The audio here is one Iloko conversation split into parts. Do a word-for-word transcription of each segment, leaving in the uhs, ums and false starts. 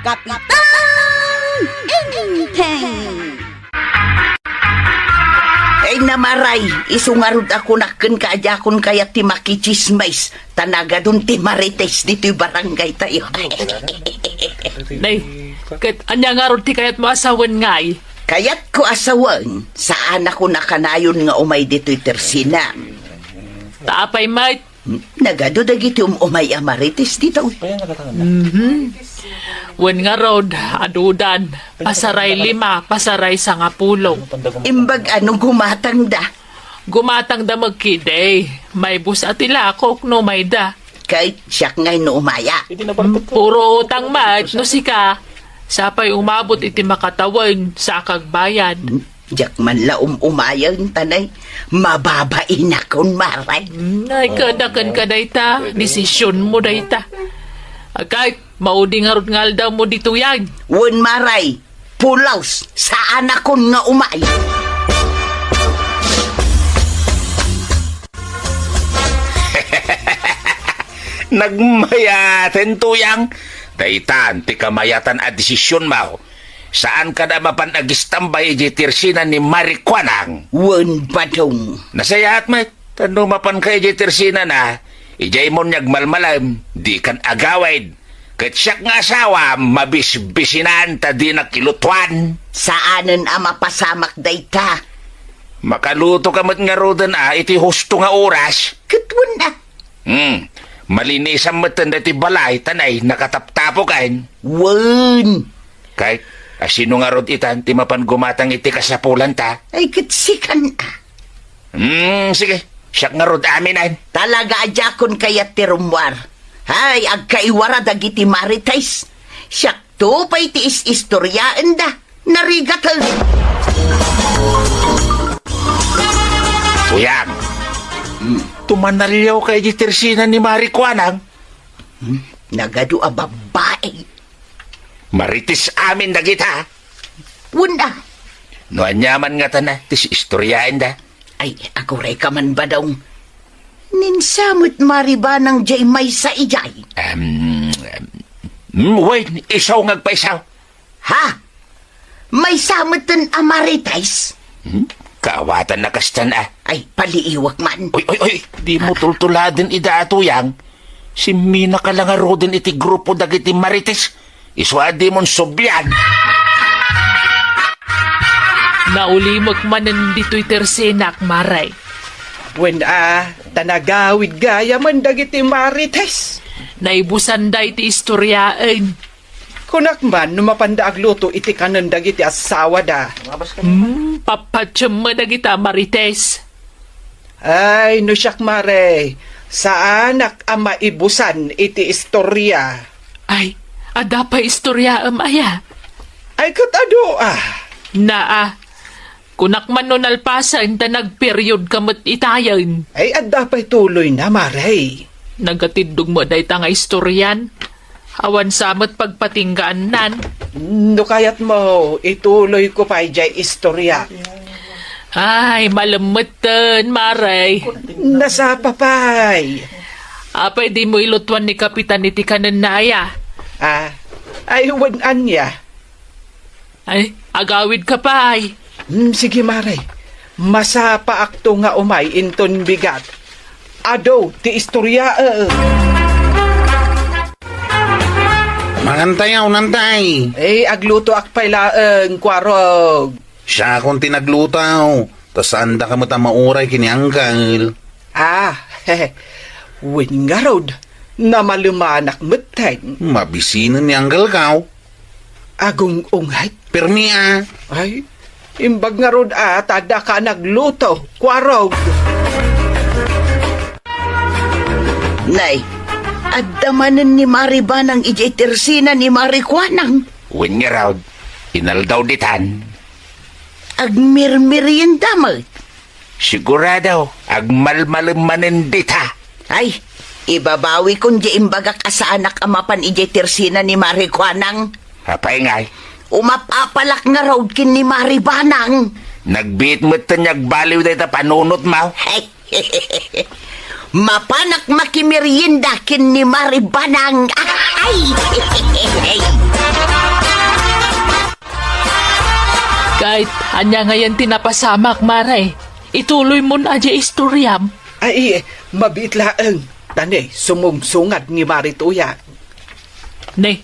Kapitan Enteng! Ay, Maray, isu ngarud a kunak kenka a diakon kayat ti makitsismis, ta nagadun ti Marites ditoy barangay tayo. Nay, ket ania ngarud ti kayatmo a sawen ngay? Kayatko a sawen, saanakon a kanayon nga umay ditoy Tersina. Ta apay met? Nagadu dagiti um-umay a Marites ditoy. Mhm. Wen ngarud, adudan, pasaray lima, pasaray sangapulo. Imbag ano gumatangda? Gumatangda met ketdi. Maibus a ti lakok no umayda. Ket siak ngay no umaya. Puro utang met no sika. Sapay umabot iti makatawen, saan ka agbayad. Diak man la um-umayen, ta nay, mababainakon, Maray. Mm, ay, kada kenka dayta, desisionmo dayta. Agkay, maudi ngarud nga aldawmo ditoyan. Wen, Maray, pulos, saanakon nga umay. Nagmayaten, Tuyang. Daytan ti kamayatan a desisionmo. Saanka da mapan agistambay idiay Tersina ni Mari Kuanang. Wen, Badong. Nasayaat met, ta no mapanka idiay Tersinana, idiay mon nga agmalmalem, dikan agawid. Ket siak nga asawam, mabisbisinan ta dinak ilutuan. Saanen a mapasamak dayta. Makalutoka met ngaruden a iti husto nga oras. Ket wen a. Hmm. Malinisam metten daytoy balay, ta nay, nakataptapokan. Wen. Kay, asino ngarud itan ti mapan gumatang iti kasapulanta? Ay, ket sikan a. Hmm, sige. Siak ngarud aminen. Talaga a diakon kayat ti rummuar. Ay, agkaiwara dagiti Marites. Siak to pay ti is-istoriaenda. Narigaten. Kuyang, hmm, tumanaliawka idiay Tersina ni Mari Kuanang? Hmm, nagadu a babbai. Marites amin dagita. Wen a. No aniaman ngatan a ti istoriaenda? Ay, agurayka man, Badong. Ninsa met Mari Banang diay maysa idiay? Em, em, mm, wen, isu nga agpaisaw. Ha? Maysa metten a Marites? Hmm? Kaawatan na kastan a. Ay, paliiwak man. Oy, oy, oy, dimo tultuladen ida a Tuyang. Simminaka la ngaruden iti grupo dagiti Marites. Isu a dimon sublian. Naulimek manen ditoy Tersinak, Maray. Wen a, ta nagawid gayamen dagiti Marites. Naibusanda iti istoriaen. Kunak man no mapanda agluto iti kanen dagiti assawada. Hmm, papatiemmo dagita Marites. Ay, no siak, Mare, saanak a maibusan iti istoria. Ay, adda pay istoriaem aya? Ay, ket adu a. Naa, kunak man no nalpasen ta nagperiodka met itayen. Ay, adda pay tuloyna, Mare. Nagatiddog met dayta nga istorian. Awan sa met pagpatinggaannan. No kayatmo, ituloyko pay diay istoria. Ay, malemmetten, Mare. Nasapa pay. Apay dimo ilutuan ni Kapitan iti kanenna aya? Ah, ay, wen ania. Ay, agawidka pay. Hmm, sige, Mare. Masapaakto nga umay inton bigat. Adu ti istoriaem. Mangantayo, nantay. Eh, aglutoak pay laeng, Kuarog. Siakon ti nagluto, ta saandaka met a mauray ken ni Angkel. Ah, wen ngarud, namalemanak metten. Mabisinen ni Angkel kaw. Agung-unget. Permi a. Ay, imbag ngarud a, ta addaka nagluto, Kuarog. Nay, adda manen ni Mari Banang idiay tersina ni Mari Kuanang. Wen ngarud, inaldaw ditan. Agmirmirienda met. Sigurado, agmalmalem manen dita. Ay, ibabawikon diay imbagak a saanak a mapan idiay tersina ni Mari Kuanang. Apay ngay? Umap-apalak ngarud ken ni Mari Banang. Nagbiit metten nga agbaliw dayta panunotmo. Hey, mapanak makimerienda ken ni Mari Banang. Ay! Ket ania ngayen ti napasamak, Mare? Ituloymon a diay istoriam. Ay, mabiit laeng. Ta ne, sumungsungad ni Mari Tuyang. Ne,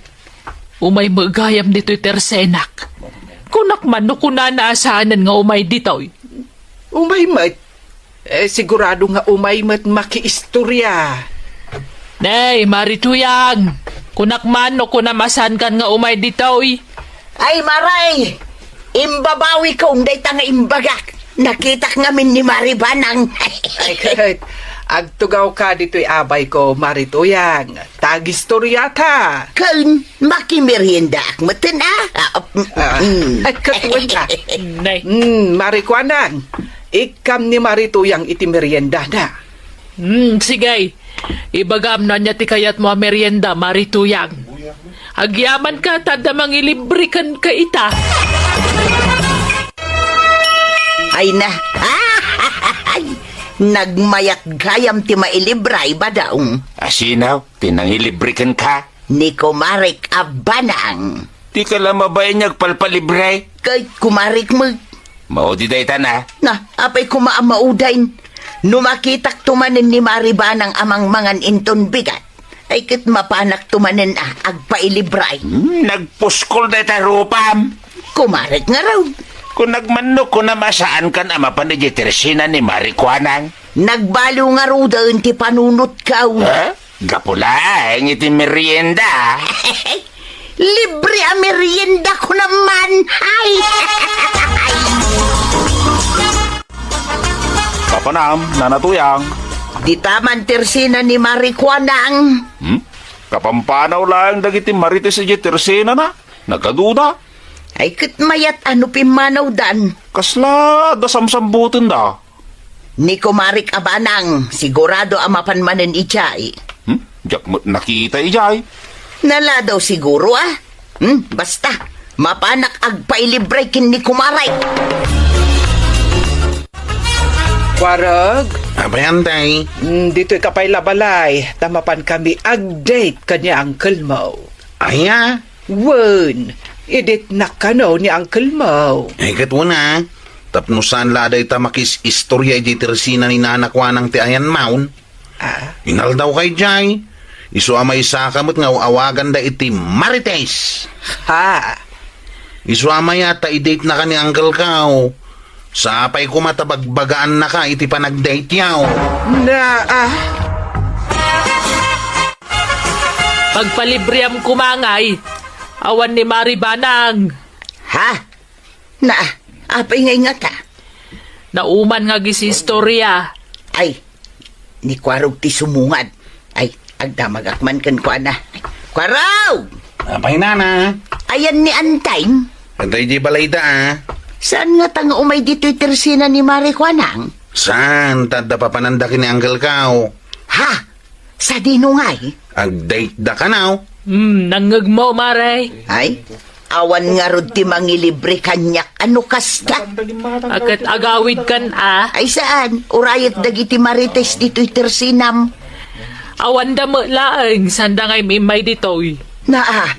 umay met gayam ditoy tersenak. Kunak man no kunana a saanen nga umay ditoy. Umay met. Eh, sigurado nga umay met makiistoria. Nay, Mari Tuyang, kunak man no kunam a saankan nga umay ditoy. Ay, Maray! Imbabawikon dayta nga imbagak. Nakitak ngamin ni Mari Banang. Ay, ket, agtugawka ditoy abayko, Mari Tuyang. Ta agistoriata. Ken, makimeriendaak metten, a? Ah, mm, Ah, mm. Ay, ket wen ka. Nay. Mm, Mari Kuanang, ikkam ni Mari Tuyang iti meriendana. Hmm, sige. Ibagam no ania ti kayatmo a merienda, Mari Tuyang. Agyamanka ta adda mangilibre kenka ita. Ay na. Ay, nagmayat gayam ti mailibray, Badong. Asino ti nangilibre kenka? Ni kumarek a Banang. Dika la mabain nga agpalpalibre. Ket kumarek met. Maudi dayta na. Na, apay koma a maudayen? No makitakto manen ni Mari Banang a mangmangan inton bigat, ay ket mapanakto manen a agpailibray. Hmm, nagpuskol dayta rupam. Kumarek ngarud. Kunam man no kunam a saankan a mapan idiay tersena ni Mari Kuanang. Nagbalo ngaruden ti panunotko. Ha? Gapu laeng iti merienda. Libre a merienda ko naman. Ay! Papanam, Nana Tuyang. Dita man tersena ni Mari Kuanang. Hmm? Kapampanaw laeng dagiti marites idiay tersenana. Nagaduda. Ay, ket mayat a no pimmanawdan. Kasla adda samsambutenda? Ni kumarek a Banang, sigurado a mapan manen idiay. Hmm? Diak met nakita idiay. Naladaw siguro, a. Hmm, basta, mapanak agpailibray ken ni kumarek. Kuareg? Apay, Antay? Hmm, ditoy ka pay la balay, ta mapan kami ag-date ken ni uncle mo. Aya? Wen, iditnak kano ni uncle mo. Ay, ket wen a, tapno saan la dayta makis-istoria idiay tersena ni Nana Kuanang ti ayan maon. Ah? Inaldaw kay jay, isu a maysaka met nga aw-awaganda iti Marites. Ha? Isu a mayat ta i-date naka ni uncle ko. Sapay koma ta bagbagaannaka iti panag-date yaw. Na, ah. Pagpalibriam koma ngay, awan ni Mari Banang. Ha? Na, apay ngay ngata? Nauman nga agis-istoria. Ay, ni Kuarog ti sumungad. Ay, agdamagak man ken kuana. Kuarog! Apay, Nana? Ayan ni Antay? Antay di balayda, a. Saan ngata nga umay ditoy tersena ni Mari Kuanang? Saan, ta adda papananda ken ni uncle ko. Ha? Sadino ngay? Ag-date da kano? Hmm, nangngegmo, Mare. Ay, awan ngarud ti mangilibre kaniak a no kasta. A ket agawidkan, a. Ay, saan? Urayet dagiti marites ditoy tersenam. Awanda met laeng, sanda ngay immay ditoy. Naa,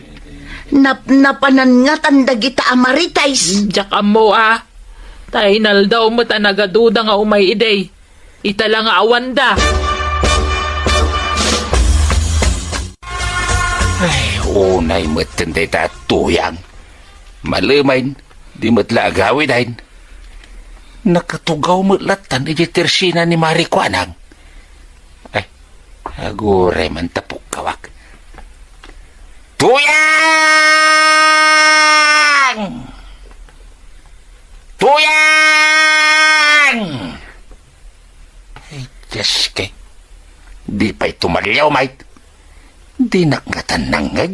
nap-, napanan ngatan dagita a marites. Hmm, diak ammo, a. Ta inaldaw met a nagaduda nga umay idi. Ita la nga awanda. Ay, unay metten dayta a Tuyang. Malemen, di met la agawiden. Nakatugaw met lattan idiay tersena ni Mari Kuanang. Ay, aguray man ta pukkawak. Tuyang! Tuyang! Ay, Diyos kay, di pay tumaliaw, mait. Dinak ngatan nangngeg.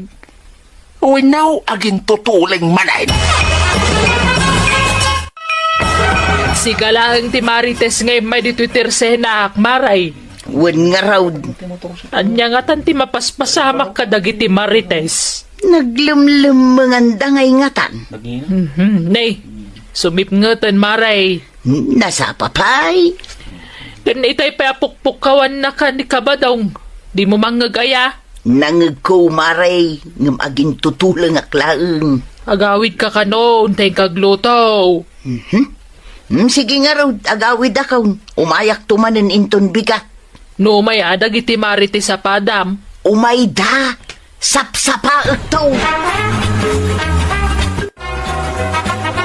Wenno agintutuleng manen. Sigalaeng ti marites nga immay ditoy tersenak, Mare. Wen ngarud. Ania ngatan ti mapaspasamak kadagiti marites? Naglemlemmenganda ngay ngatan. Mhm, ne, sumipngeten, Mare. Nasapa pay. Ken itay pay a pukpukkawannaka ni Kabadong, dimo mangngeg aya? Nangngegko, Mare, ngem agintutulengak laeng. Agawidka kano, intay kagluto. Mhm. Hmm, sige ngarud, agawidakon. Umayakto manen inton bigat. No umay a dagiti Marites a padam. Umayda, sapsapaekto.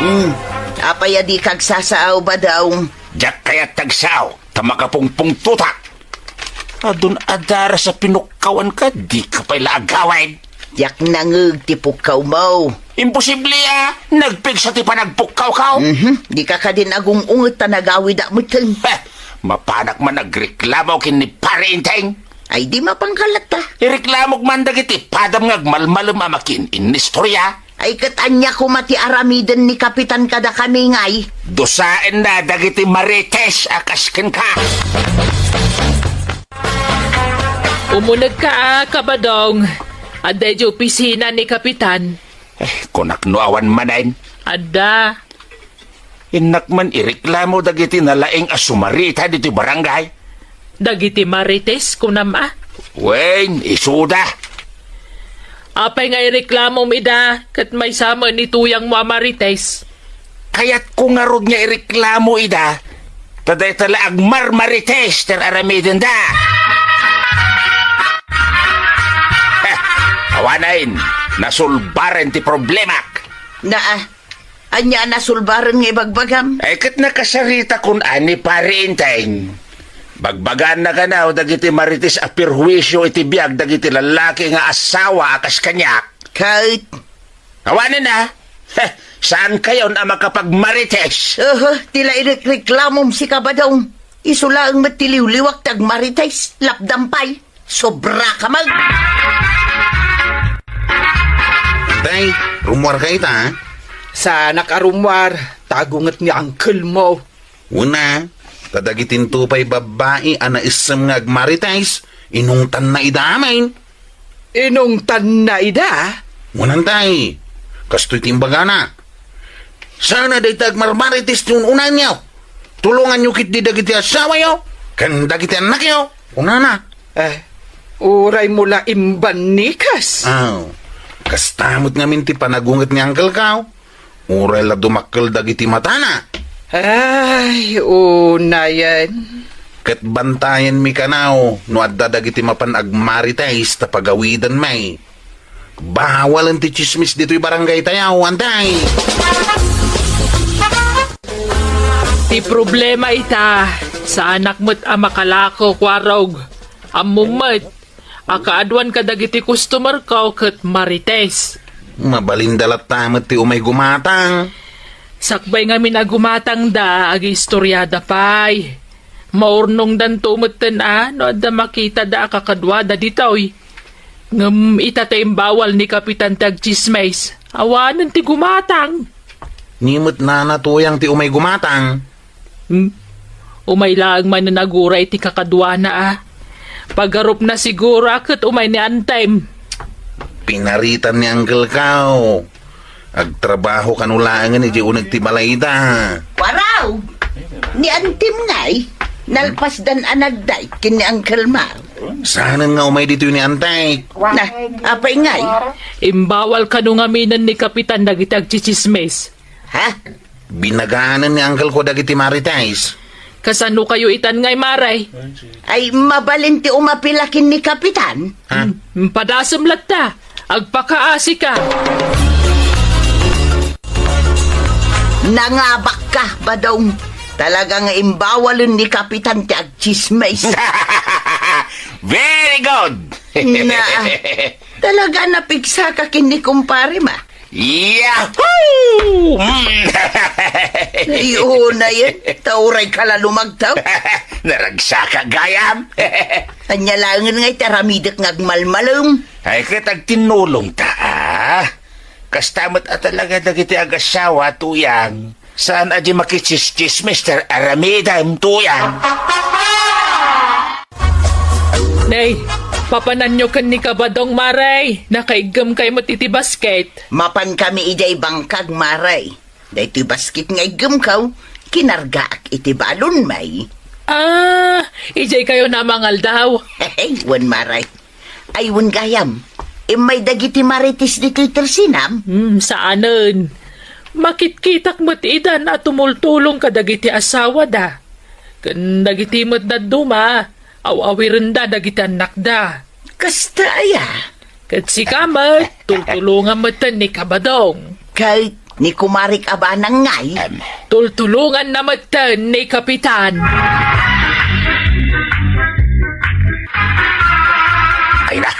Hmm, apay a dika agsasaaw, Badong? Diak kayat agsaaw, ta makapungpungtotak. Adun adaras a pinukkawanka, dika pay la agawid. Diak nangeg ti pukkawmo. Imposible a nagpigsa ti panagpukkawko. Mhm. Dika kadin agung-unget ta nagawidak metten. Heh, mapanak man agreklamo ken ni Pare Enteng. Ay, di mapanka latta. Ireklamok man dagiti padam nga agmalmalem a makiin-innistoria. Ay, ket ania koma ti aramiden ni Kapitan kadakami ngay? Dusaenna dagiti Marites a kas kenka. Umunegka a, Kabadong. Adda idiay opisina ni Kapitan. Eh, kunak no awan manen. Adda. Innak man ireklamo dagiti nalaing a sumarita ditoy barangay. Dagiti Marites, kunam a? Wen, isuda. Apay nga ireklamom ida, ket maysa met ni tuyangmo a Marites? Kayatko ngarud nga ireklamo ida, ta dayta la agmarmarites ti aramidenda. Heh, awanen, nasulbaren ti problemak. Naa, ania a nasulbaren nga ibagbagam? Ay, ket nakasaritakon a ni Pare Enteng. Bagbagaanna kano dagiti Marites a perhuisio iti biag dagiti lallaki nga asawa a kas kaniak. Ket? Awanen a? Heh, saankayon a makapagmarites? Aha, ti la irekreklamom, si Kabadong. Isu laeng met ti liwliwak ti agmarites. Lapdam pay. Sobra ka man! Tay, rummuar ka ita, ha? Saanak a rummuar, ta agunget ni uncle mo. Una, ta dagitinto pay babbai a naissem nga agmarites, inungtanna ida amin. Inungtanna ida? Wen, tay, kastoy ti imbagana. Saan a dayta agmarmarites ti un-unaenyo? Tulonganyo ketdi dagiti asawayo ken dagiti annakyo, kunana. Eh, uray mo la imbannikas. Aw, kasta met ngamin ti panagunget ni uncle-ko. Uray la dumakkel dagiti matana. Ay, unayen. Ket bantayenmi kano no adda dagiti mapan agmarites ta pagawidenmi. Bawalen ti tsismis ditoy barangay tayo, antay! Ti problema ita, saanak met a makalako, Kuarog. Ammom met, a kaaduan kadagiti customer-ko ket marites. Mabalinda latta met ti umay gumatang. Sakbay ngamin a gumatangda, agiistoriada pay. Maurnongdanto metten a no adda makitada a kakaduada ditoy. Ngem ita ti imbawal ni Kapitan ti agtsismis. Awanen ti gumatang. Ni met nana tuyang ti umay gumatang. Hmm? Umay laeng manen agura iti kakaduana a. Pagarupna siguro a ket umay ni Antem. Pinaritan ni Uncle Kao. Agtrabaho kano laengen idiay uneg ti balayda. Waraw! Ni Antem ngay, nalpasdan a nagdayeg ken ni Uncle Mao. Saanen nga umay ditoy ni Antek? Na, apay ngay? Imbawal kano ngaminen ni Kapitan dagiti agtsitsismis. Ha? Binaganen ni Uncle ko dagiti marites. Kasano kayo itan ngay, Mare? Ay, mabalin ti umapila ken ni Kapitan? Ha? Mm, padasem latta. Agpakaasika. Nangabakka, Badong. Talaga nga imbawalen ni Kapitan ti agtsismis. Very good! Na, talaga napigsaka ken ni kumpare ma. Yahoo! Mm. Ay, oo na yan. Ta uray ka la lumagtaw. Naragsaka gayam. Ania laengen nga iti aramidek nga agmalmalem? Ay, ket agtinnulong ta, a. Kasta met a talaga dagiti agasawa, tuyang. Saan a di makitsismis, Mister Aramidem, tuyang. Nay, papananyo ken ni Kabadong, Mare. Nakaiggem kay met iti basket. Mapan kami idiay bangkag, Mare. Daytoy basket nga iggemko, kinargaak iti balon, may. Ah, idiay kayo namangaldaw? Hey, wen, Mare. Ay, wen gayam. Immay dagiti marites ditoy tersenam? Hmm, saanen. Makitkitak met idan a tumultulong kadagiti asawada. Ken dagiti met dadduma, aw-awirenda dagiti annakda. Kasta aya? Ket sika met, tultulongam metten ni Kabadong. Ket ni Kumarik a Banang ngay? Em. Tultulonganna metten ni Kapitan. Ay na,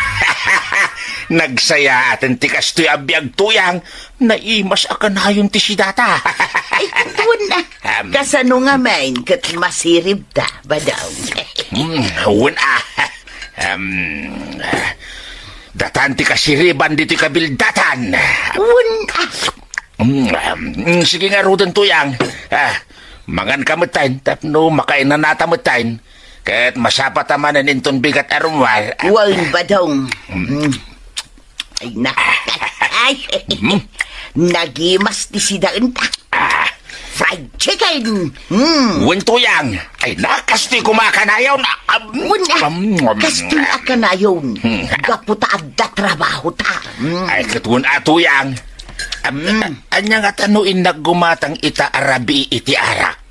nagsayaaten ti kastoy a biag, Tuyang. Naimas a kanayon ti sidata. Ay, wen a. Em. Kasano ngamin ket masiribta, Badong? Hmm, wen a. Em, datan ti kasiriban ditoy kabildatan. Wen a. Mm, mm, sige ngaruden, Tuyang. Ah, manganka metten, tapno makainanata metten. Ket masapata manen inton bigat a rummuar. Wen, Badong. Mm. Mm. Ay, na. Ay, Mm. Nagimas ti sidaenta. Ah. Fried chicken. Mm. Wen, Tuyang. Ay, na, kastoy koma a kanayon. Ah, ah, Wen a. Mm. Kastoy a kanayon. Mm. Gapu ta adda trabahota. Mm. Ay, ket wen a, Tuyang. Am, Mm. ania ngata no innak gumatang ita a rabii iti arak?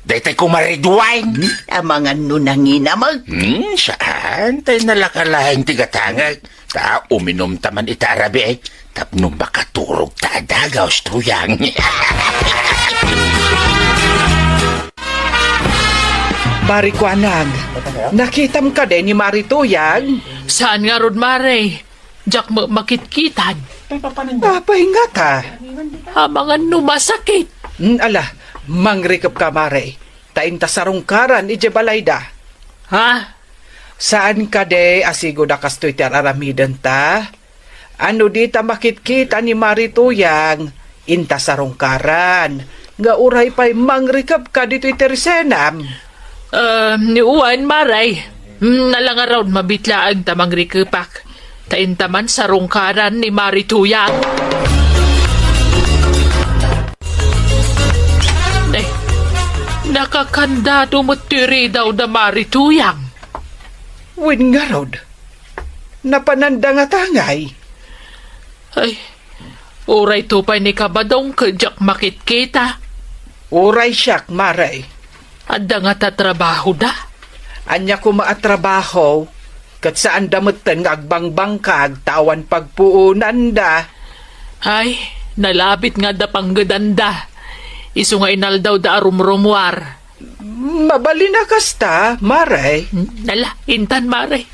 Daytay koma red wine. Hmm, amangan no nanginamag. Hmm, saan? Tay nalaka laeng ti gatangek. Ta uminumta man ita a rabii, tapno makaturogta a dagaus, Tuyang. Mari Kuanang, nakitam kadi ni Mari Tuyang? Saan ngarud, Mari? Diak met makitkitan. Apay ngata? Amangan no masakit. Mm, ala, mangrikepka, Mari. Ta inta sarungkaran idiay balayda. Ha? Saan kadi a sigud a kastoy ti ar-aramidenta? Ano dita makitkita ni Mari Tuyang, inta sarungkaran, nga uray pay mangrikepka ditoy tersenam? Ah, ni Juan, Mari. Hmm, nala ngarud, mabitlaeng ta mangrikepak. Ta inta man sarungkaran ni Mari Tuyang. Ay, nakakandado met ti ridaw da Mari Tuyang. Wen ngarud, napananda ngata ngay? Ay, uray to pay ni Kabadong ket diak makitkita. Uray siak, Mari. Adda ngata trabahoda? Ania koma a trabaho, ket saanda metten nga agbangbangkag ta awan pagpuonanda. Ay, nalabit nga adda panggedanda. Isu nga inaldawda a rumrumuar. Mabalin a kasta, Mari. Ala, intan, Mari.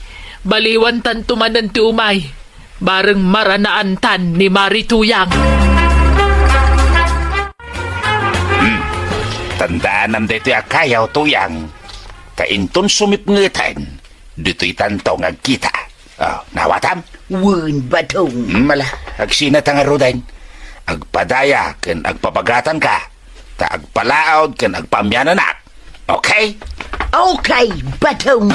Baliwantanto manen ti umay. Bareng maranaantan ni Mari Tuyang. Hmm. Tandaanam daytoy a kayaw, Tuyang. Ta inton sumipngeten, ditoytanto nga agkita. Oh, nawatam? Wen, Badong. Hmm, ala, agsinata ngaruden. Agpadaya ken agpabagatanka. Ta agpalaod ken agpaamiananak. Okay? Okay, Badong.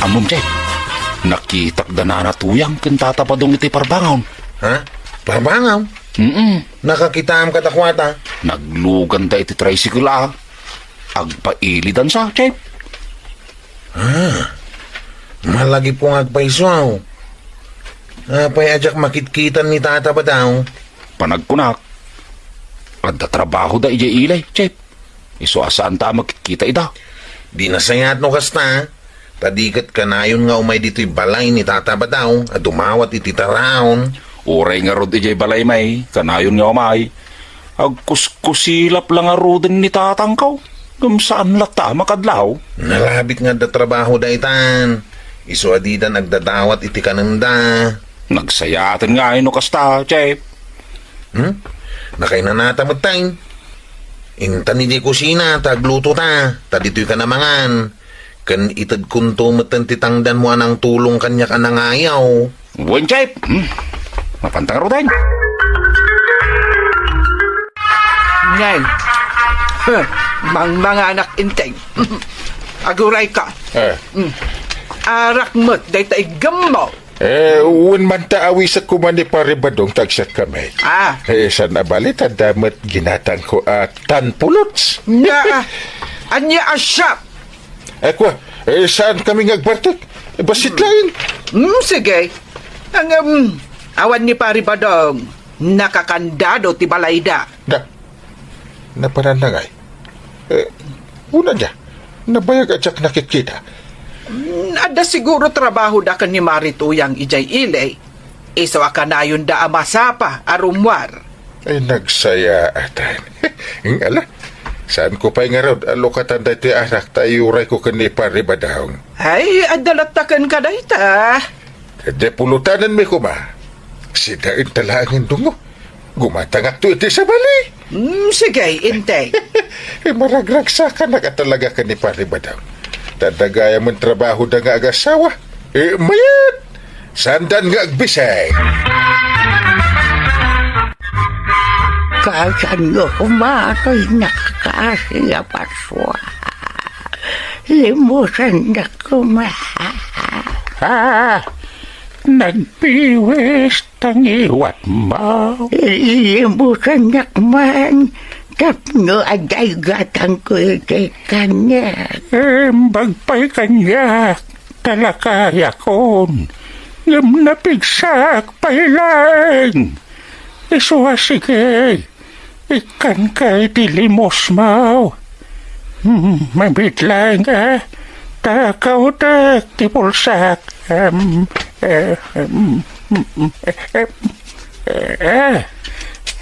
Ammom, Chef, nakitak da Nana Tuyang ken Tata Badong iti parbangon. Ha? Parbangon? Mm-mm. Nakakitaam kadakuada? Nagluganda iti tricycle a. Agpailidansa, Chef. Ah, malagipko nga agpayso. Apay a diak makitkitan ni Tata Badong? Panagkunak, adda trabahoda idiay ili, Chef. Isu a saanta a makitkita ida. Di nasayaat no kasta, ta di ket kanayon nga umay ditoy balay ni Tata Badong a dumawat iti taraon. Uray ngarud idiay balay, may, kanayon nga umay. Agkuskusilap la ngaruden ni tatangko. Ngem saan latta a makadlaw. Nalabit nga adda trabahoda itan. Isu a didan agdadawat iti kanenda. Nagsayaaten ngay no kasta, Chef. Hmm? Nakainanata metten. Intan idiay kusina ta aglutota, ta ditoyka a mangan. Ken itedkonto metten ti tangdanmo a nangtulong kaniak a nangayaw. Wen, Chef. Hmm. Mapanta ngaruden. Ngay. Huh. Mangmanganak, Enteng. Agurayka. Eh. Hmm. Arak met dayta iggemmo. Eh, wen man ta awisak koma ni Pare Badong ta agsakkami. Ah. Eh, saan a bali, adda met ginatangko a tan pulots. Nga, ania a siak? Eh, kua, Eh, saan kami nga agbartek? Eh, bassit laeng. Hmm, sige. Ngem, awan ni Pari Badong, nakakandado ti balayda. Na, napanan na ngay. Eh, una dia, nabayag a diak nakitkita. Hmm, adda siguro trabahoda ken ni Mari Tuyang idiay ili. Isu a kanayonda a masapa a rummuar. Ay, nagsayaatan. Ngala, saanko pay ngarud a lukatan daytoy anak ta iurayko ken ni Pari Badong. Ay, adda latta kenka dayta. Di pulutanenmi koma. Sidaenta laengen dungo. Gumatangakto iti sabali. Hmm, sige, integ. Eh, maragragsakanak a talaga ken ni Pari Badong. Ta adda gayam trabahoda nga agasawa. Eh, mayat! Saandan nga agbisay. Kasanyo koma toy nakakaasi a Paskua? Limusannak koma. Ah, nagpiwis ta ngiwatmo. Limusannak man tapno adda igatangko iti kaniak. Imbag pay kaniak ta lakayakon, ngem napigsaak pay laeng. Isu a sige, ikkanka iti limosmo. Hmm, mabiit laeng, a, ta kautek ti pulsak. Em, eh, em, em, eh, em, eh, eh,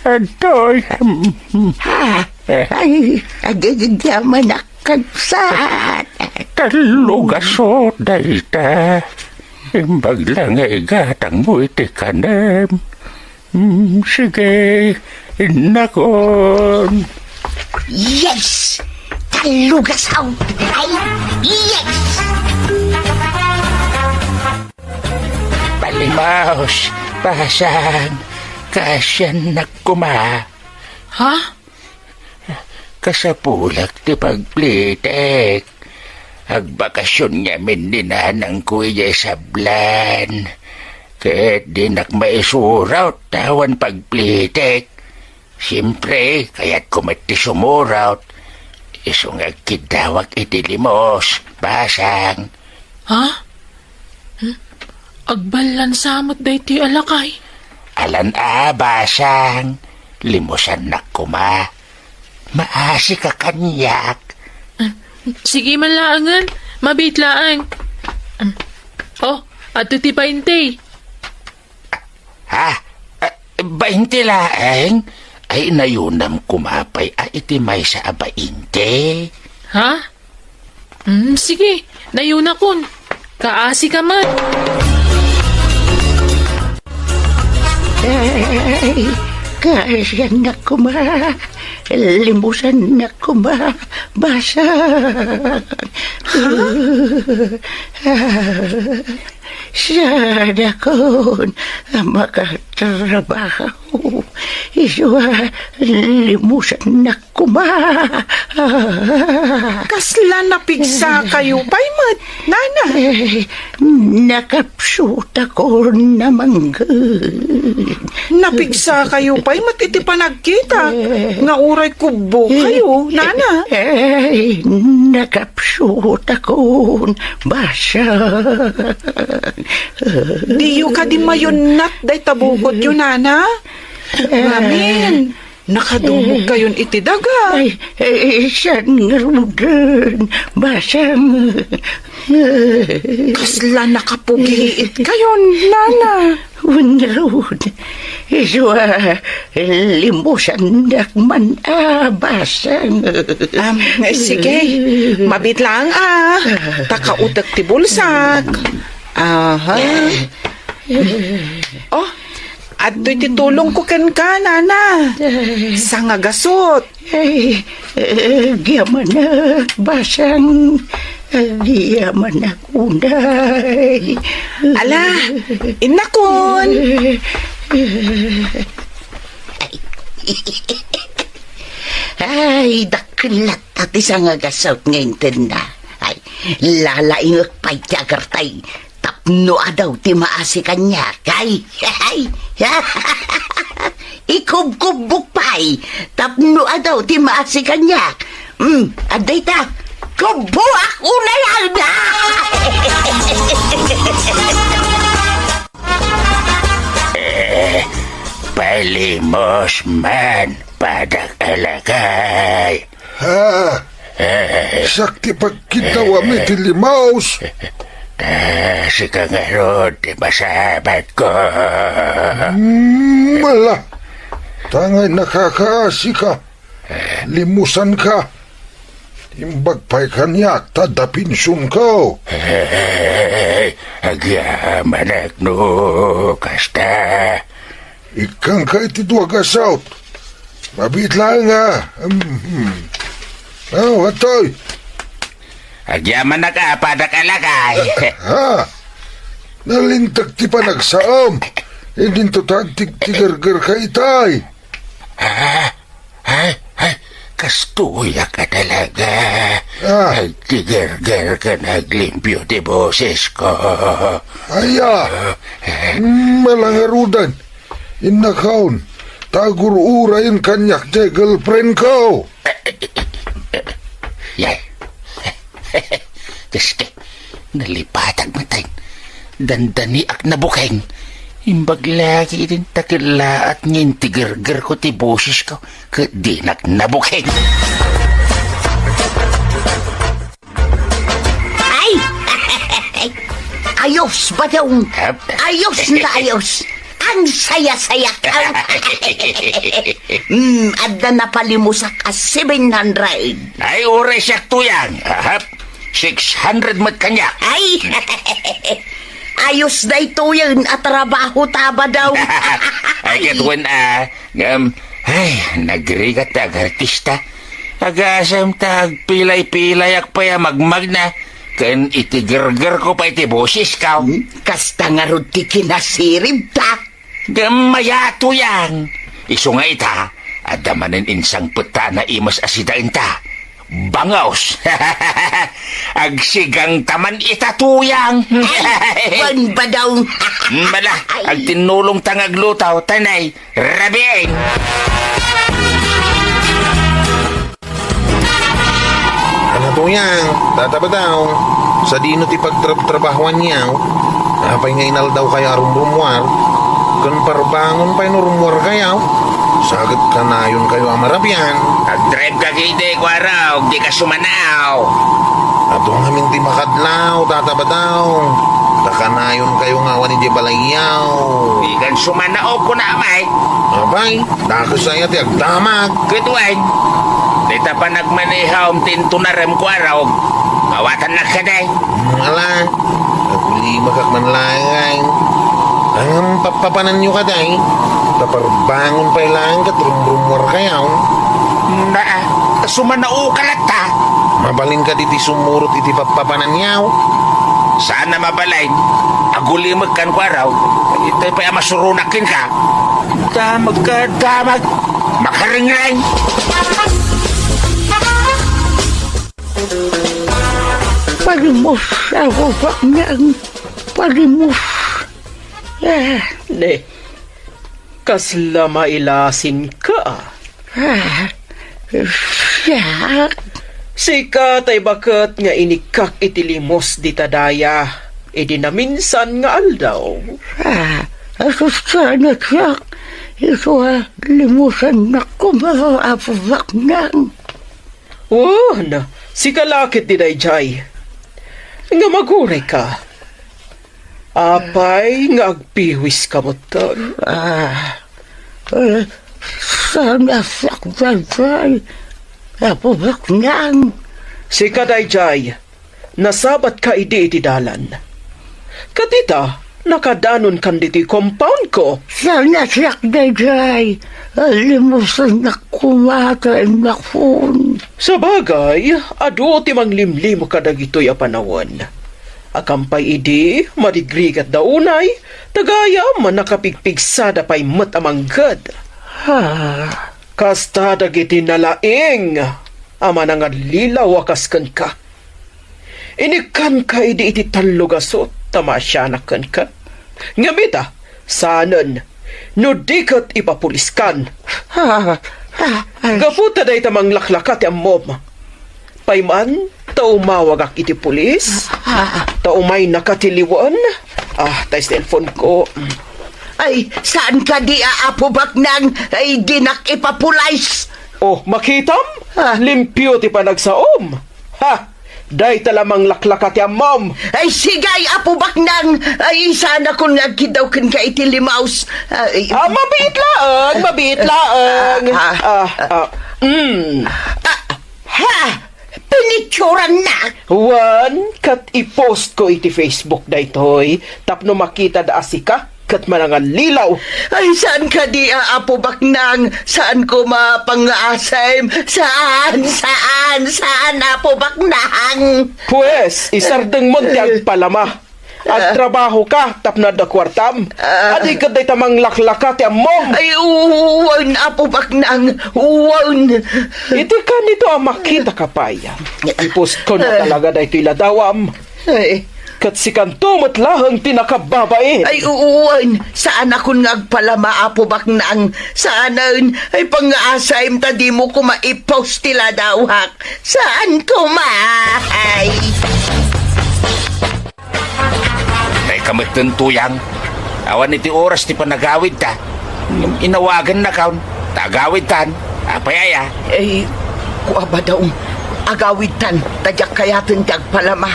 adtoy, em, em, eh. Ay, agigidamanak, kabsat. Tallo gasut dayta. Imbag la nga igatangmo iti kanem. Mm, sige, innakon. Yes! Tallo gasut! Ay, yes! Palimos, Basang, kaasiannak koma. Ha? Kasapulak ti pagplitek. Agbakasion ngamin ni nanangko idiay sablan. Ket dinak maisurot ta awan pagplitek. Siempre, kayatko met ti sumurot. Isu nga agkiddawak iti limos, Basang. Ha? Hmm? Agballan sa met daytoy a lakay. Alan a, Basang. Limusannak koma. Maasika kaniak. Ah, sige man laengen. Mabiit laeng. Hmm. Oh, adto ti bainte. Ha? Ah, bainte laeng? Ay, nayunam koma pay a iti maysa a bainte. Ha? Mm, sige, nayunakon. Kaasika man. Ay, kaasiannak koma. Limusannak koma. Basang. Ha? Saanakon a makatrabaho. Isu a limusannak koma. Kasla napigsakayo pay met, nana? Eh, nakapsutakon a mangged. Napigsakayo pay met iti panagkita nga uray kubbokayo, nana? Eh, nakapsutakon, Basang. Diyo kadi mayunnat dayta bukodyo, nana? Ngamin, nakadumogkayon iti daga. Ay, eh, saan ngaruden, Basang? Kasla nakapugiitkayon, nana? Wen ngarud, isu a limusannak man a, Basang. Am, sige, mabiit laeng a. Ta kautek ti bulsak. Aha. Oh, adtoy ti tulongko kenka, nana. Sangagasut. Ay, agyamanak, Basang. Agyamanak unay. Ala, innakon. Ay, dakkel latta ti sangagasut nga intenna. Ay, lalaingek pay ti agartay. Tapno adaw ti maasi kaniak, ay, ay, ikubkubbok pay, tapno adaw ti maasi kaniak. Mm, adda ita. Kubuak unay alda! Eh, palimos man, padak alakay. Ha? Eh, Siak ti pagkidawami ti limos. Ta sika ngarud ti masabatko. Mm, ala. Tangay nakakaasika. Limusanka. Imbag pay kaniak ta dapinsonko. Ay, agyamanak no kasta. Ikkanka iti dua nga saut. Mabiit laeng a. Mhm. Oh, atoy. Agyamanak a, padak alakay. Ha? Nalintag ti panagsaom. Idinto ta agtigtigergerka itay. Ah, ay, ay, kastoyak a talaga. Ah. Agtigergerka, naglimpio ti bosesko. Aya. Ah. Malangarudan. Innakaon, ta agur-urayen kaniak ti girlfriendko. Yay. Diyos ko, nalipatak met ay. Dandaniak nabukeng. Imbag lagi idin ta kellaat nga intigergerko ti bosesko, ket dinak nabukeng. Ay! Ayos, Badong. Hap? Ayos na ayos. Ang saya-saya ka. Hmm, adda napalimusak a seven hundred. Ay, uray siak, Tuyang. Hap? Six hundred met kaniak. Ay! Ayos daytoyen a trabaho ta, Badong. Ay, ket wen, ah, Ngem, ay, nagrigat ti agartista. Agasem ta agpilay-pilayak pay a magmagna, ken itigergerko pay ti bosesko. Hmm? Kasta ngarud ti kinasiribta. Ngem mayat, Tuyang. Isu nga ita, adda manen insangpet ta a naimas a sidaenta. Bangaws. Agsigangta man ita, Tuyang. Ay, wen, Badong. Mala, ay, agtinnulong ta nga agluto, tanay, rabiin. Ano, Tuyang? Tata Badong, sadino ti pagtrabtrabahoanyo? Apay nga inaldaw kayo a rumrumuar? Ken parbangon pay no rumuar kayo? Saget kanayon kayo a marabian. Agdrive ka gidi, Kuarog, di ka sumanaw. Adu ngamin ti makadlaw, Tata Badong. Ta kanayon kayo nga awan idiay balayyo. Di kan sumanaw, kuna amay. Apay, dakes aya ti agdamag. Ket wen, dita panagmaneham ti intunarem, Kuarog. Awatannak kadi. Hmm, ala, agulimakak man laeng. Ngem pappapananyo kadi, ta parbangon pay laeng ket rumrumuar kayo. Naa, sumanaw ka latta. Mabalin kadi ti sumurot iti pappapananyo? Saan a mabalin. Agulimek kan Kuarog. Itay pay a masuronak kenka. Damag ka, damag. Makaringreng. Palimos, apo, baknang. Palimos. Ah. Ne, kasla mailasinka. Ah, siak? Sika tay baket nga inikkak iti limos dita daya, idi naminsan nga aldaw. Ah, asusana siak, isu a limosannak koma, apo, baknang. Wen, sika la ket ti daydiay. Ngem agurayka. Apay nga agpiwiska metten? Ah, eh, saan a siak daydiay, apo, baknang? Sika daydiay. Nasabatka idi iti dalan. Ket ita, nakadanonkan ditoy compoundko. Saan a siak daydiay. Limosannak koma ta innakon. Sabagay, adu ti manglimlimo kadagitoy a panawen. Akan pay idi, marigrigatda unay, ta gayam nakapigpigsada pay met a mangged. Ha? Kasta dagiti nalaing a manangallilaw a kas kenka. Inikkanka idi iti tallo gasut ta maasianak kenka. Ngem ita, saanen, no di ket ipapuliskan. Ah, ah, ah. Gapu ta dayta manglaklaka ti ammom. Pay man, Ta umawagak iti pulis? Ah. Ta umaynaka ti liwen? Ah, tay cellphone ko. Ay, saan kadi a, Apo Baknang? Ay, dinak ipapulis. Oh, makitam? Ah. Limpio ti panagsaom. Ha! Dayta la manglaklaka ti ammom. Ay, sigay, Apo Baknang! Ay, saanakon nga agkiddaw kenka iti limaus. Ay, ah, mabiit laeng, mabiit laeng. Ah, ah, ah, ah, mm. Ah, ha! Pinitsurannak? Wen, ket i-post ko iti Facebook daytoy tapno makitada a sika ket manangallilaw. Ay, saan kadi a, Apo Baknang? Saan ko mapangngaasim? Saan, saan, saan, Apo Baknang? Pues, isardengmon ti agpalama. Agtrabahoka tapno adda kuartam. Ah. Adi ket dayta manglaklaka ti ammom. Ay, wen, Apo Baknang, wen. Iti kanito a makitaka pay, i-post ko na talaga daytoy ladawam. Ay. Ket sikanto met laeng ti nakababait. Ay, wen, saanakon nga agpalama, Apo Baknang. Saanen, ay pangngaasim ta dimo koma i-post ti ladawak. Saan koma? Ay. Dayka metten, Tuyang. Awan iti oras ti panagawidta. Ngem inawagannakon ta agawidtan. Apay aya? Ay, kua, Badong, agawidtan ta diak kayaten ti agpalama.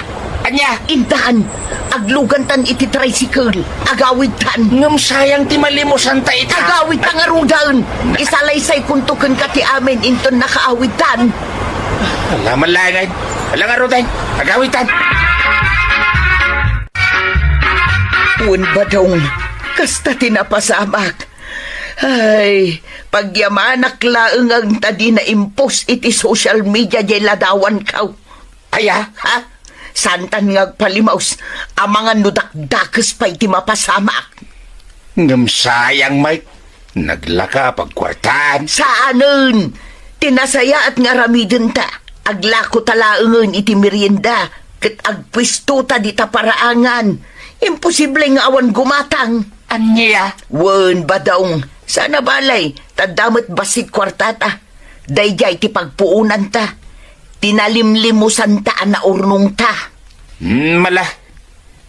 Ania? Intan, aglugantan iti tricycle. Agawidtan. Ngem sayang ti malimusanta ita. Agawidtan ngaruden. Isalaysaykonto kenka ti amin inton nakaawidtan. Ala, malangen. Ala, ngaruden. Agawidtan. Wen, Badong, kasta ti napasamak. Ay, pagyamanak laeng ta dina impost iti social media diay ladawanko. Aya? Ha? Saantan nga agpalimaus amangan no dakdakes pay ti mapasamak. Ngem sayang, Mike. Naglaka a pagkuartaan. Saanen! Ti nasayaat nga aramidenta, aglakota laengen iti merienda, ket agpuestota dita paraangan. Imposible nga awan gumatang. Ania? Wen, Badong, saan a balay, ta adda met bassit kuartata. Daydiay ti pagpuonanta. Ti nalimlimosanta a naurnongta. Hmm, mala.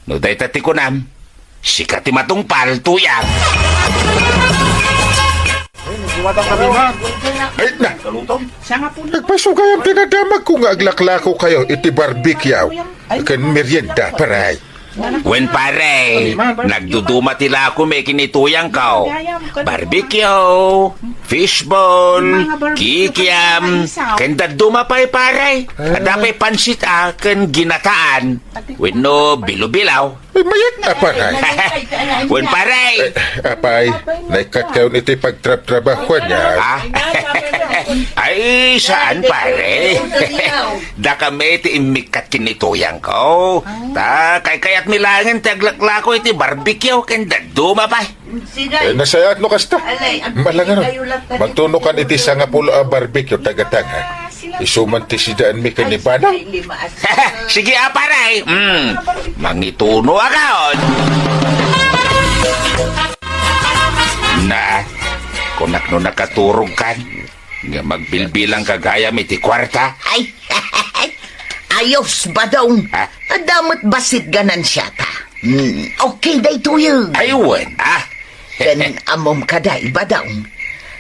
No dayta ti kunam, sika ti matungpal, Tuyang. Ay na! Agpasugayam ti nadamagko nga aglaklako kayo iti barbecue ken merienda, paray. Wen, pare, nagduduma ti lakom ken ni Tuyangko. Barbecue, fishball, kikiam, ken dadduma pay, pare. Adda pay pansit a ken ginataan. Wenno bilo-bilaw. Ay, mayat a, pare. Wen, pare. Eh, apay, naikkat kayon iti pagtrabtrabahuan niya. Ah? Ay, saan, pare? Dakami ti immikkat ken ni Tuyangko. Ta, kaykayatmi laengen ti aglaklako iti barbecue ken dadduma pay. Eh, nasayaat no kasta. Malangan, magtunokan iti sangapulo a barbecue tagatanga. Isu man ti sidaanmi ken ni Badong. Sige, a, pare. Mm. Mangitunoakon. Na, kunak no nakaturogkan nga agbilbilangka gayam iti kuarta. Ay, ayos, Badong. Ha? Adda met bassit ganansiata. Hmm, okay daytoyen. Ay, wen, ah. Ken ammom kadi, Badong,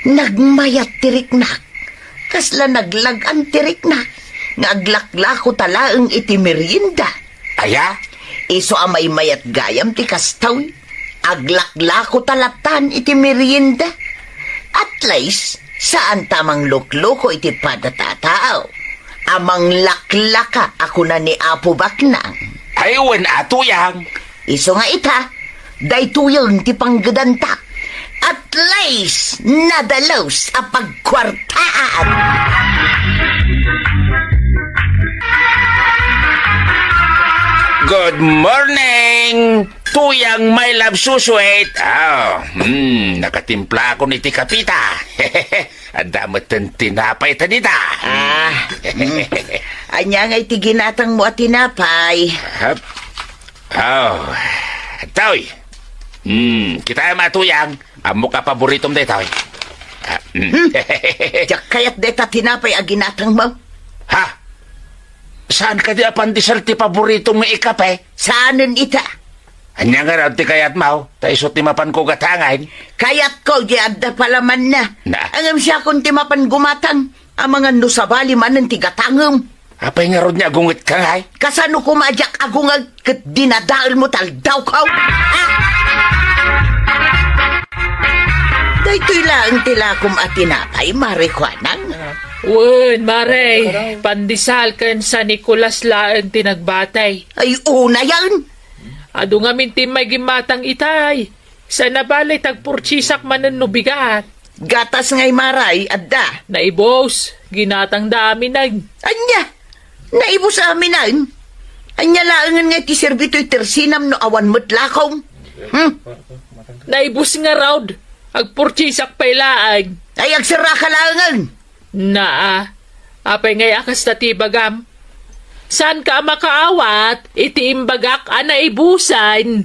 nagmayat ti riknak. Kasla naglag-an ti riknak nga aglaklakota laeng iti merienda. Aya? Isu a maymayat gayam ti kastoy. Aglaklakota lattan iti merienda. At least, saanta a manglukloko iti pada ti tao a manglaklaka a kuna ni Apo Baknang. Ay, wen a, Tuyang. Isu nga ita, daytoyen ti panggedanta. At least, nadalus a pagkuartaan. Good morning, Tuyang, my love, so sweet. Ah, hmm, nakatimplakon iti kapita. Adda metten tinapay ta dita. Ah, hmm. Ania ngay ti ginatangmo a tinapay? Hap. Oh, toy. Hmm, kitaem a, Tuyang. Ammok a paboritom daytoy. Ah, mm. Hmm. Diak kayat dayta tinapay a ginatangmo. Ha? Saan kadi a pandesal ti paboritom nga ikape? Saanen ita. Ania ngarud ti kayatmo? Ta isu ti mapanko gatangen. Kayatko, di adda palamanna. Na. Ngem siakon ti mapan gumatang. Amangan no sabali manen ti gatangem. Apay ngarud nga agungetka, ngay? Kasano koma a diak agungeg ket dinadaelmo ti aldawko? Ha? Daytoy laeng ti lakom a tinapay, Mare Kuanang. Wen, Mare, pandesal ken San Nicolas laeng ti nagbatay. Ay, unayen. Adu ngamin ti immay gimmatang itay. Saan a bale ti agpurtiesak manen no bigat. Gatas ngay, Mare, adda. Naibus, ginatangda aminen. Ania? Naibus aminen? Ania laengen nga ti serbi toy tersinam no awan met lakom? Hmm? Naibus ngarud, agpurtiesak pay laeng. Ay, agserraka laengen. Naa, apay ngay a kasta ti ibagam? Saanka a makaawat iti imbagak a naibusan?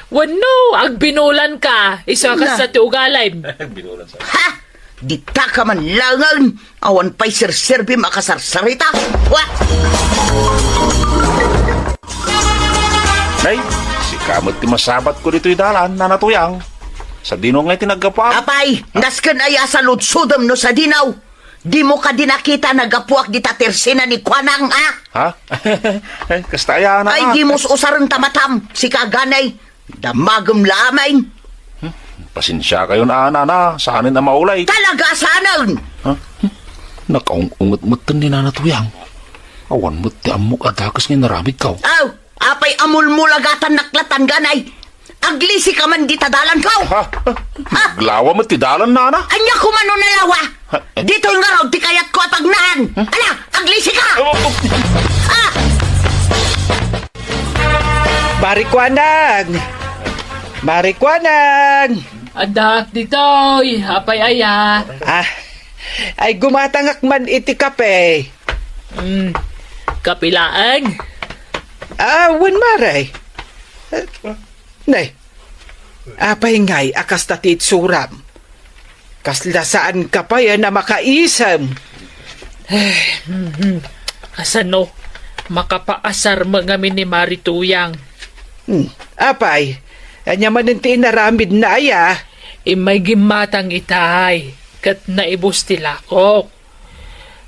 Wenno, agbinulanka, isu a kasta ti ugalim? Agbinulan sa. Ha? Ditaka man laengen, awan pay serserbim a kasarsarita. Wa! Nay, sika met ti masabatko ditoy dalan, Nana Tuyang. Sadino ngay ti naggapuam? Apay, nasken aya a saludsodem no sadino? Dimo kadi nakita naggapuak dita tersina ni Kuanang, a? Ha? Ay, kasta aya, Nana. Ay, dimo usaren ta matam, sika ganay. Damagem la amin. Hmm, pasensiakayon, Nana, saanen a maulay. Talaga, saanen? Ha? Hmm, nakaung-unget metten ni Nana Tuyang. Awan met ti ammok a dakes nga inaramidko. Aw, apay a mulmulagatannak latta, ganay? Aglisika man dita dalanko! Ha? Ha? Naglawa met ti dalan, Nana? Ania koma no nalawa? Ha? Ditoy ngarud ti kayatko a pagnaen. Hmm? Ala, aglisika! Oh, oh. Ah! Mare Kuanang! Mare Kuanang! Addaak ditoy, apay aya? Ah, ay gumatangak man iti kape. Mm, kape laeng? Ah, wen, Mare. Nay, apay ngay a kasta ti itsuram? Kasla saanka pay a makaisem. Eh, mhm. Kasano? Makapaasar met ngamin ni Mare Tuyang. Hmm. Apay, ania manen ti inaramidna aya? Immay gimmatang itay, ket naibus ti lakok.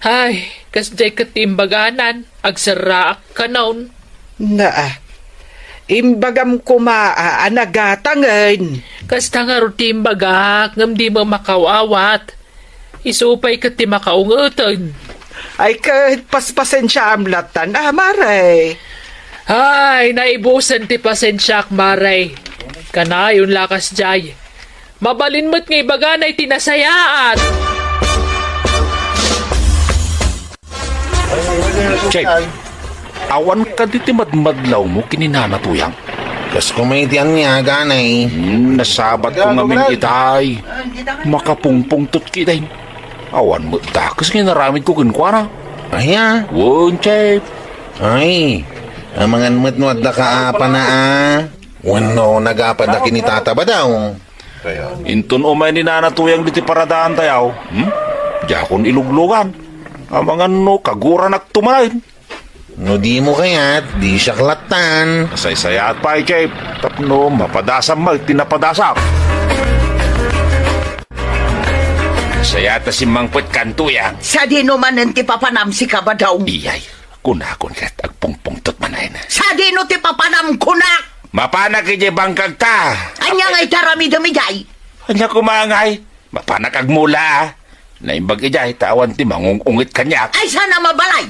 Ay, kasdiay ket ti imbaganan, agserraak kanon. Naa, imbagam koma a, a nagatangen. Kasta ngarud ti imbagak, ngem dimo makaw-awat. Isu pay ket ti makaungeten. Ay, ket paspasensiaam lattan, a, Mare. Ay, naibusen ti pasensiak, Mare. Kanayon la kasdiay. Mabalin met nga ibaganay ti nasayaat. Jay, awan kadi ti madmadlawmo ken ni Nana Tuyang? Kas kumay ti ania, ganay. Hmm, nasabatko ngamin itay. Makapungpungtot kitaen. Awan met dakes nga inaramidko kenkuana. Aya? Wen, Jay. Ay, amangan met no adda kaapana, a. Wenno, nagapada ken ni Tata Badong. Inton umay ni Nana Tuyang ditoy paradaantayo, hmm? Diakon iluglugan. Amangan no kaguranak tumanen. No dimo kayat, di siak lattan. Nasaysayaat pay, Chief, tapno mapadasam met ti napadasam. Sayaat a simmangpet kan Tuyang. Sadino manen ti papanam, sika Badong? Iyay, kunakon ket agpungpungtot manen. Sadino ti papanam, kunak? Mapanak idiay bangkagta. Ania ngay ti aramidem idiay? Ania koma ngay? Mapanak agmula, a. Naimbag idiay ta awan ti mangung-unget kaniak. Ay, saan a mabalay?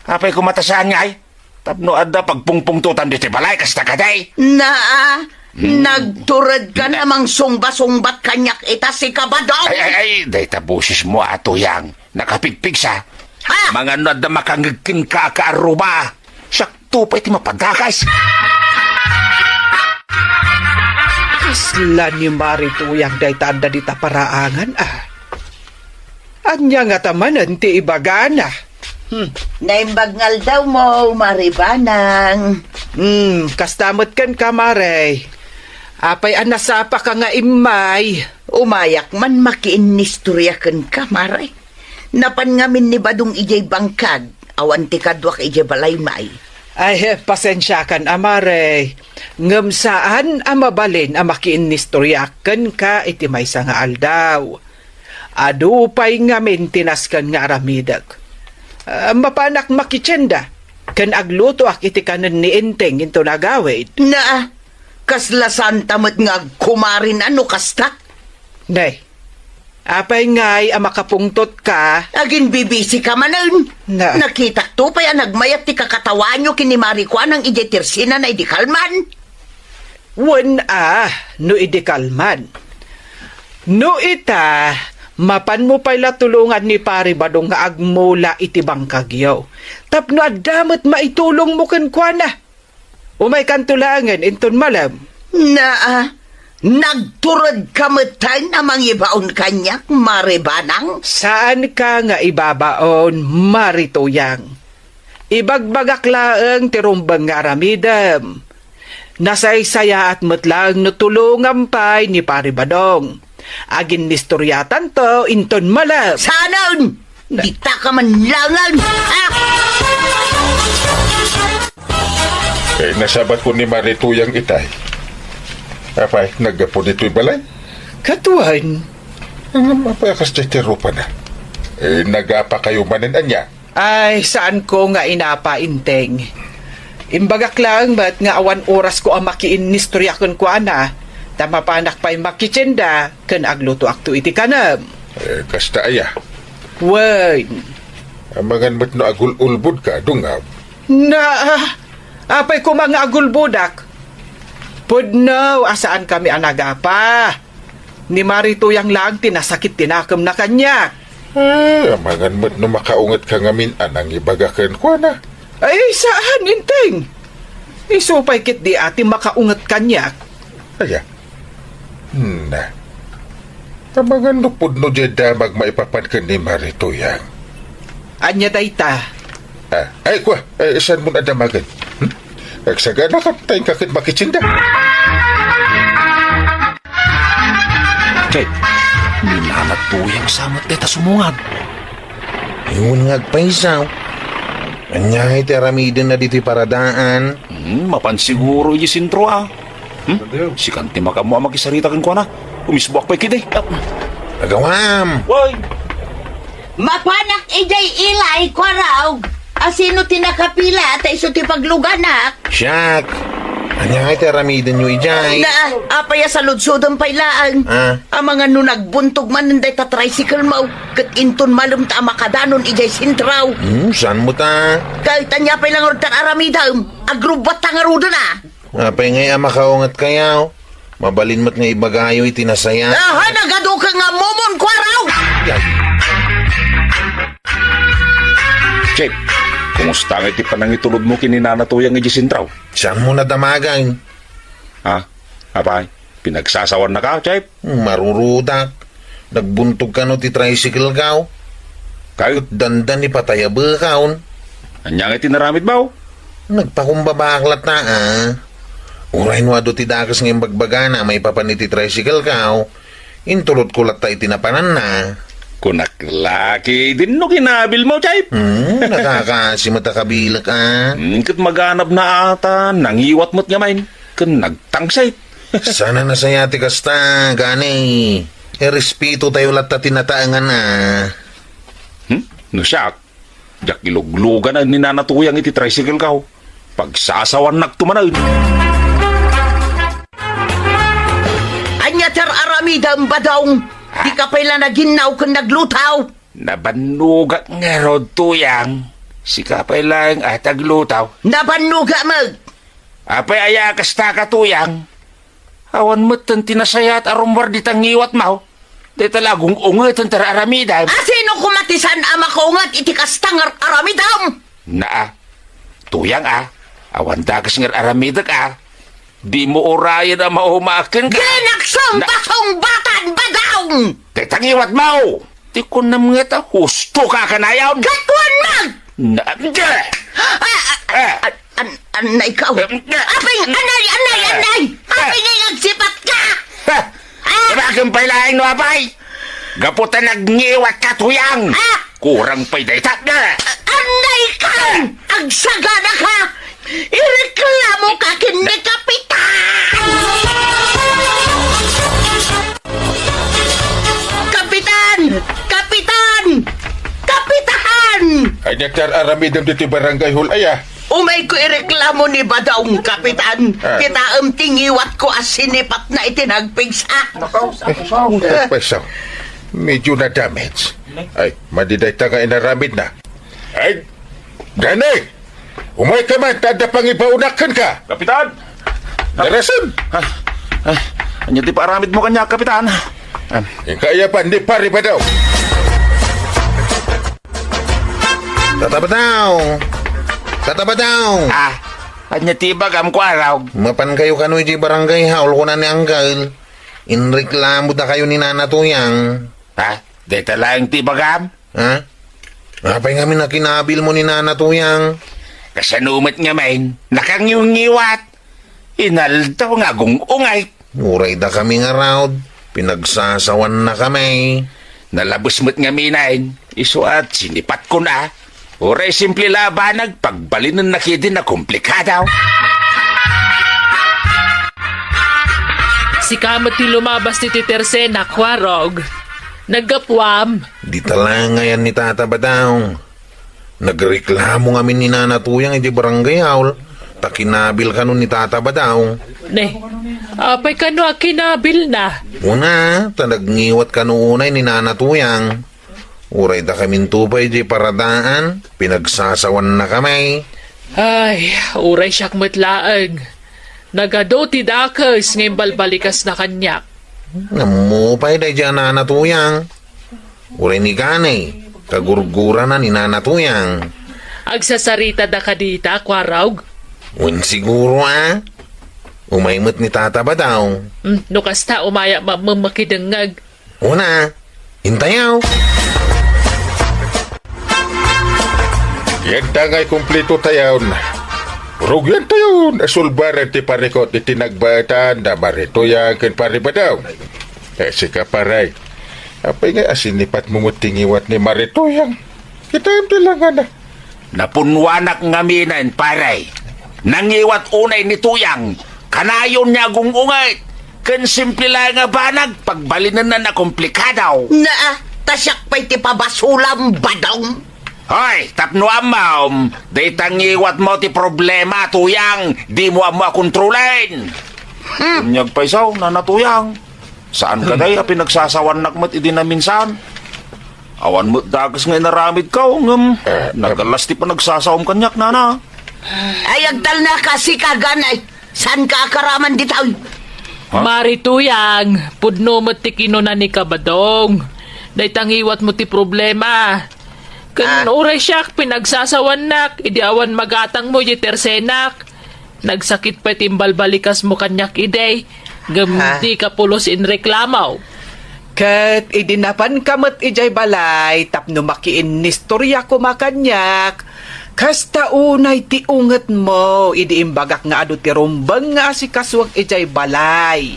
Apay koma ta saan ngay? Tapno adda pagpungpungtotan ditoy balay, kasta kadi? Naa, hmm. Nagturedka na mangsungba-sungbat kaniak ita, sika Badong. Ay, ay, ay, dayta bosesmo, a Tuyang. Nakapigpigsa. Ha? Amangan no adda makangeg kenka a kaaruba. Siakto pay ti mapadakas. Kasla ni Mare Tuyang dayta adda dita paraangan, a. Ania ngata manen ti ibagana? Hmm, naimbag nga aldawmo, Mare Banang. Hmm, kasta met kenka, Mare. Apay a nasapaka nga immay? Umayak man makiinnistoria kenka, Mare. Napan ngamin ni Badong idiay bangkag. Awan ti kaduak idiay balay, May. Ay, pasensiakan a, Mare. Ngem saan a mabalin a makiinnistoriak kenka iti maysa nga aldaw. Adu pay ngamin ti nasken nga aramidek. Ah, mapanak makitienda ken aglutoak iti kanen ni Enteng inton agawid. Na, kasla santa met nga agkumarin a no kasta? Nay, apay ngay a makapungtotka? Aginbibisika manen. Na. Nakitakto pay a nagmayat ti kakatawaanyo ken ni Mari Kuanang idiay tersinana idi kalman. Wen a, no idi kalman. No ita, mapanmo pay la tulongan ni Pari Badong nga agmula iti bangkagyo. Tapno adda met maitulongmo kenkuana. Umaykanto laengen inton malem. Naa, nagturedka metten a mangibaon kaniak, Mari Banang? Saanka nga ibabaon, Mari Tuyang. Ibagbagak laeng ti rumbeng nga aramidem. Nasaysayaat met laeng no tulongam pay ni Pari Badong. Aginnistoriatanto inton malem. Saanen! Dita ka man laengen! Ah! Eh, nasabatko ni Mari Tuyang itay. Apay, naggapu ditoy balay? Kaduan. Ngem apay a kasdiay ti rupana? Eh, nagapakayo manen ania? Ay, saanko nga inapa, Enteng. Imbagak laeng met nga awan orasko a makiinnistoria kenkuana, ta mapanak pay makitienda ken aglutoakto iti kanem. Eh, kasta aya? Wen. Amangan met no agul-ulbodka, Dungab. Na, apay koma nga agulbodak? Pudno a saankami a nagapa. Ni Mari Tuyang laeng ti nasakit ti nakemna kaniak. Eh, amangan met no makaungetka ngamin a nangibaga kenkuana. Ay, saan, Enteng. Isu pay ketdi a ti makaunget kaniak. Aya. Na. Amangan no pudno diay damag maipapan ken ni Mari Tuyang. Ania dayta? Ah, ay, kua, eh, saanmon a damagen? Hmm? Agsaganakan, ta inka ket makitienda. Kay, ni Nana Tuyang sa met dayta sumungad. Ingon nga agpaysa. Ania ti aramidenna ditoy paradaan? Hmm, mapan siguro idiay sentro, ah. Hmm? Sikan ti makaammo a makisarita kenkuana. Umisboak pay ketdi. Agawam! Way! Mapanak idiay ilay, Kuaraw. Asino ti nakapila ta isu ti pagluganak? Siak. Ania ti aramidenyo idiay? Na, apay a saludsodem pay laeng? Ah? Amangan no nagbuntog manen dayta tricycle mo, ket inton malem ta a makadanon idiay sentro. Hmm, saan mo ta? Ket ania pay la ngarud ti aramidem? Agrubbat ta ngaruden a. Apay ngay a makaungetkayo? Mabalin met nga ibagayo iti nasayat. Aha, nagadu ka nga momon, Kuaraw! Ay. Chip, kumusta nga iti panangitulodmo ken ni Nana Tuyang idiay sentro? Saan mo nadamagan? Ha? Apay, pinagsasawannaka, Chip? Marurudak. Nagbuntog kano ti tricycle ko. Kay? Ket dandan ipatay a bekon. Ania nga iti naramidmo? Nagpakumbabaak latta, ah. Uray no adu ti dakes nga imbagbagana a maipapan iti tricycle ko, intulodko latta iti napananna. Kunak la, ket dinno kinabilmo, Chip? Hmm, nakakaasi met a kabilek, ah. Hmm, ket maganabna ata, nangiwat met ngamin, ken nagtangsit. Saan a nasaya ti kasta, gani. Irespeto tayo latta ti nataengan, ah. Hmm? No siak, diak iluglugan ni Nana Tuyang iti tricycle ko. Pagsasawannakto manen. Ania ti ar-aramidem, Badong? Dika pay la naginnaw ken nagluto? Nabannogak ngarud, Tuyang. Sika pay laeng a ti agluto. Nabannogak met. Apay aya a kastaka, Tuyang? Awan metten ti nasayat a rummuar dita ngiwatmo. Dayta la agung-ungeten ti ar-aramidem. Asino koma ti saan a makaunget iti kasta nga ar-aramidem? Naa, Tuyang a, awan dakes nga ar-aramidek a. Dimo urayen a maumaken ka. Dinaksom Na- pasungbatan, Badong! Dayta ngiwatmo! Ti kunam nga ta, husto ka kanayon? Ket kuan man! Na, de! Ah, ah, Eh. ah, an-, anay ka. Eh, eh. Apay, anay, anay, Eh. anay! Apay Eh. nga nagsipat ka? Eh. Ah! Ibakem pay laeng no apay! Gapu ta nagngiwat ka, Tuyang! Ah! Kurang pay dayta. Eh. Anay ka! Agsagana ka! Ireklamo ka ken ni Kapitan! Kapitan! Kapitan! Kapitan! Ania ti ar-aramidem ditoy barangay hall aya? Umayko ireklamo ni Badong, Kapitan. Ah. Kitaem ti ngiwatko a sinipatna iti nagpigsa. Nakaw, nakaw. Paisaw. Medyo na-damage. Ay, madi dayta nga inaramidna. Ay, gani! Umayka man, ta adda pangibaonak kenka. Kapitan! Darasen! Ah, ah, ania ti paaramidmo kaniak, Kapitan? Ah. Inka ayaban ni Pare Badong. Tata Badong! Tata Badong! Ah, ania ti ibagam, Kuarog? Mapan kayo kano iti barangay hall, kuna ni Angkel. Inreklamo da kayo ni Nana Tuyang. Ah, dayta laeng ti ibagam? Ha? Apay ngamin a kinabilmo ni Nana Tuyang? Kasano met ngamin? Nakangiwngiwat. Inaldaw nga agung-ungay. Uray dakami ngarud, pinagsasawannakami. Nalabes met ngamin, isu a sinipatkon a. Uray simple la a banag, pagbalinennak idi nakomplikado. Sika met ti lumabas ti titersenak, Kuarog. Naggapuam. Dita la ngayan ni Tata Badong. Nagreklamo ngamin ni Nana Tuyang iti barangay hall, ta kinabil kano ni Tata Badong. Ne, apay kano a kinabilna? Una, ta nagngiwat kano unay ni Nana Tuyang. Uray dakaminto pay iti paradaan, pinagsasawannakami. Ay, uray siak met laeng. Nagadu ti dakes nga imbalbalikasna kaniak. Ammo pay daydiay a Nana Tuyang. Uray ni Gani, kagurgurana ni Nana Tuyang. Agsasaritada kadita, Kuarog? Wen siguro a. Umay met ni Tata Badong. Hmm, no kasta, umayak mammem makidengngeg. Una, intayaw. Yanta ngay kumplito tayon. Rugian tayon a sulbaren ti parikot iti nagbaetan da Mari Tuyang ken Pari Badong. Eh, sika, pare. Apay nga asinipatmo met ti ngiwat ni Mari Tuyang? Kitaem ti langana. Napunnuanak ngamin, pare. Nangiwat unay ni Tuyang. Kanayon nga agung-unget. Ken simple laeng a banag, pagbalinenna nakomplikado. Naa, ta siak pay ti pabasolam, Badong. Hoy, tapno ammom, dayta ngiwatmo ti problema, Tuyang. Dimo ammo a kontrolen. Hmm. Unyag pay sao, Nana Tuyang. Saan ka, day, a pinagsasawannak met idi naminsan? Awan met dakes nga inaramidko, ngem Eh, eh. Nagallas ti panagsasaom kaniak, Nana. Ay, agtalna ka, sika, Ganay. Saan ka akaraman ditoy? Ha? Mari Tuyang, pudno met ti kinuna ni Kabadong. Dayta ngiwatmo ti problema. Ken Ah. uray siak, pinagsasawannak, idi awan magatangmo iti tersenak. Nagsakit pay ti imbalbalikasmo kaniak idi, ngem Ah. dika pulos inreklamo. Ket idi napanka met idiay balay tapno makiinnistorya koma kaniak, kasta unay ti ungetmo idi imbagak nga adu ti rumbeng nga asikasuek idiay balay.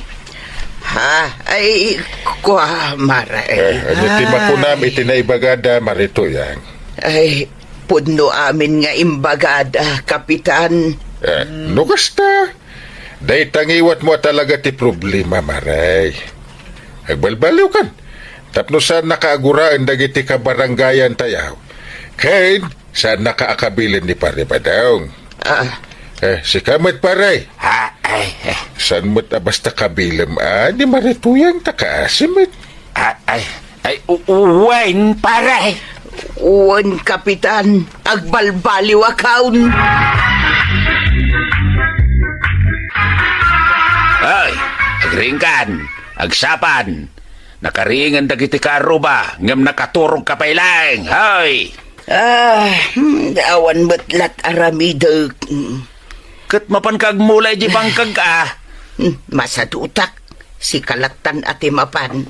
Ha? Ay, kua, Mare. Eh, ania ti Ay. makunam iti naibagada, Mari Tuyang? Ay, pudno amin nga imbagada, Kapitan. Eh, no kasta, dayta ngiwatmo a talaga ti problema, Mare. Agbalbaliwkan. Tapno saannaka a guraen dagiti kabarangayantayo. Ken saannaka a kabilen ni Pare Badong. Ah. Eh, sika met, pare. Ah, ay, ay. Saan met a basta kabilem a ni Mari Tuyang ta kaasi met? Ah, ay, ay, u-, u-, wen, pare. Wen, Kapitan, agbalbaliwakon. Ay, agriingkan, agsapan. Nakariingen dagiti kaarruba, ngem nakaturogka pay laeng. Hoy! Ah, hmm, awan met lat aramidek. Hmm. Ket mapanka agmula iti bangkag, ah. Hmm, masadutak. Sika lattan a ti mapan.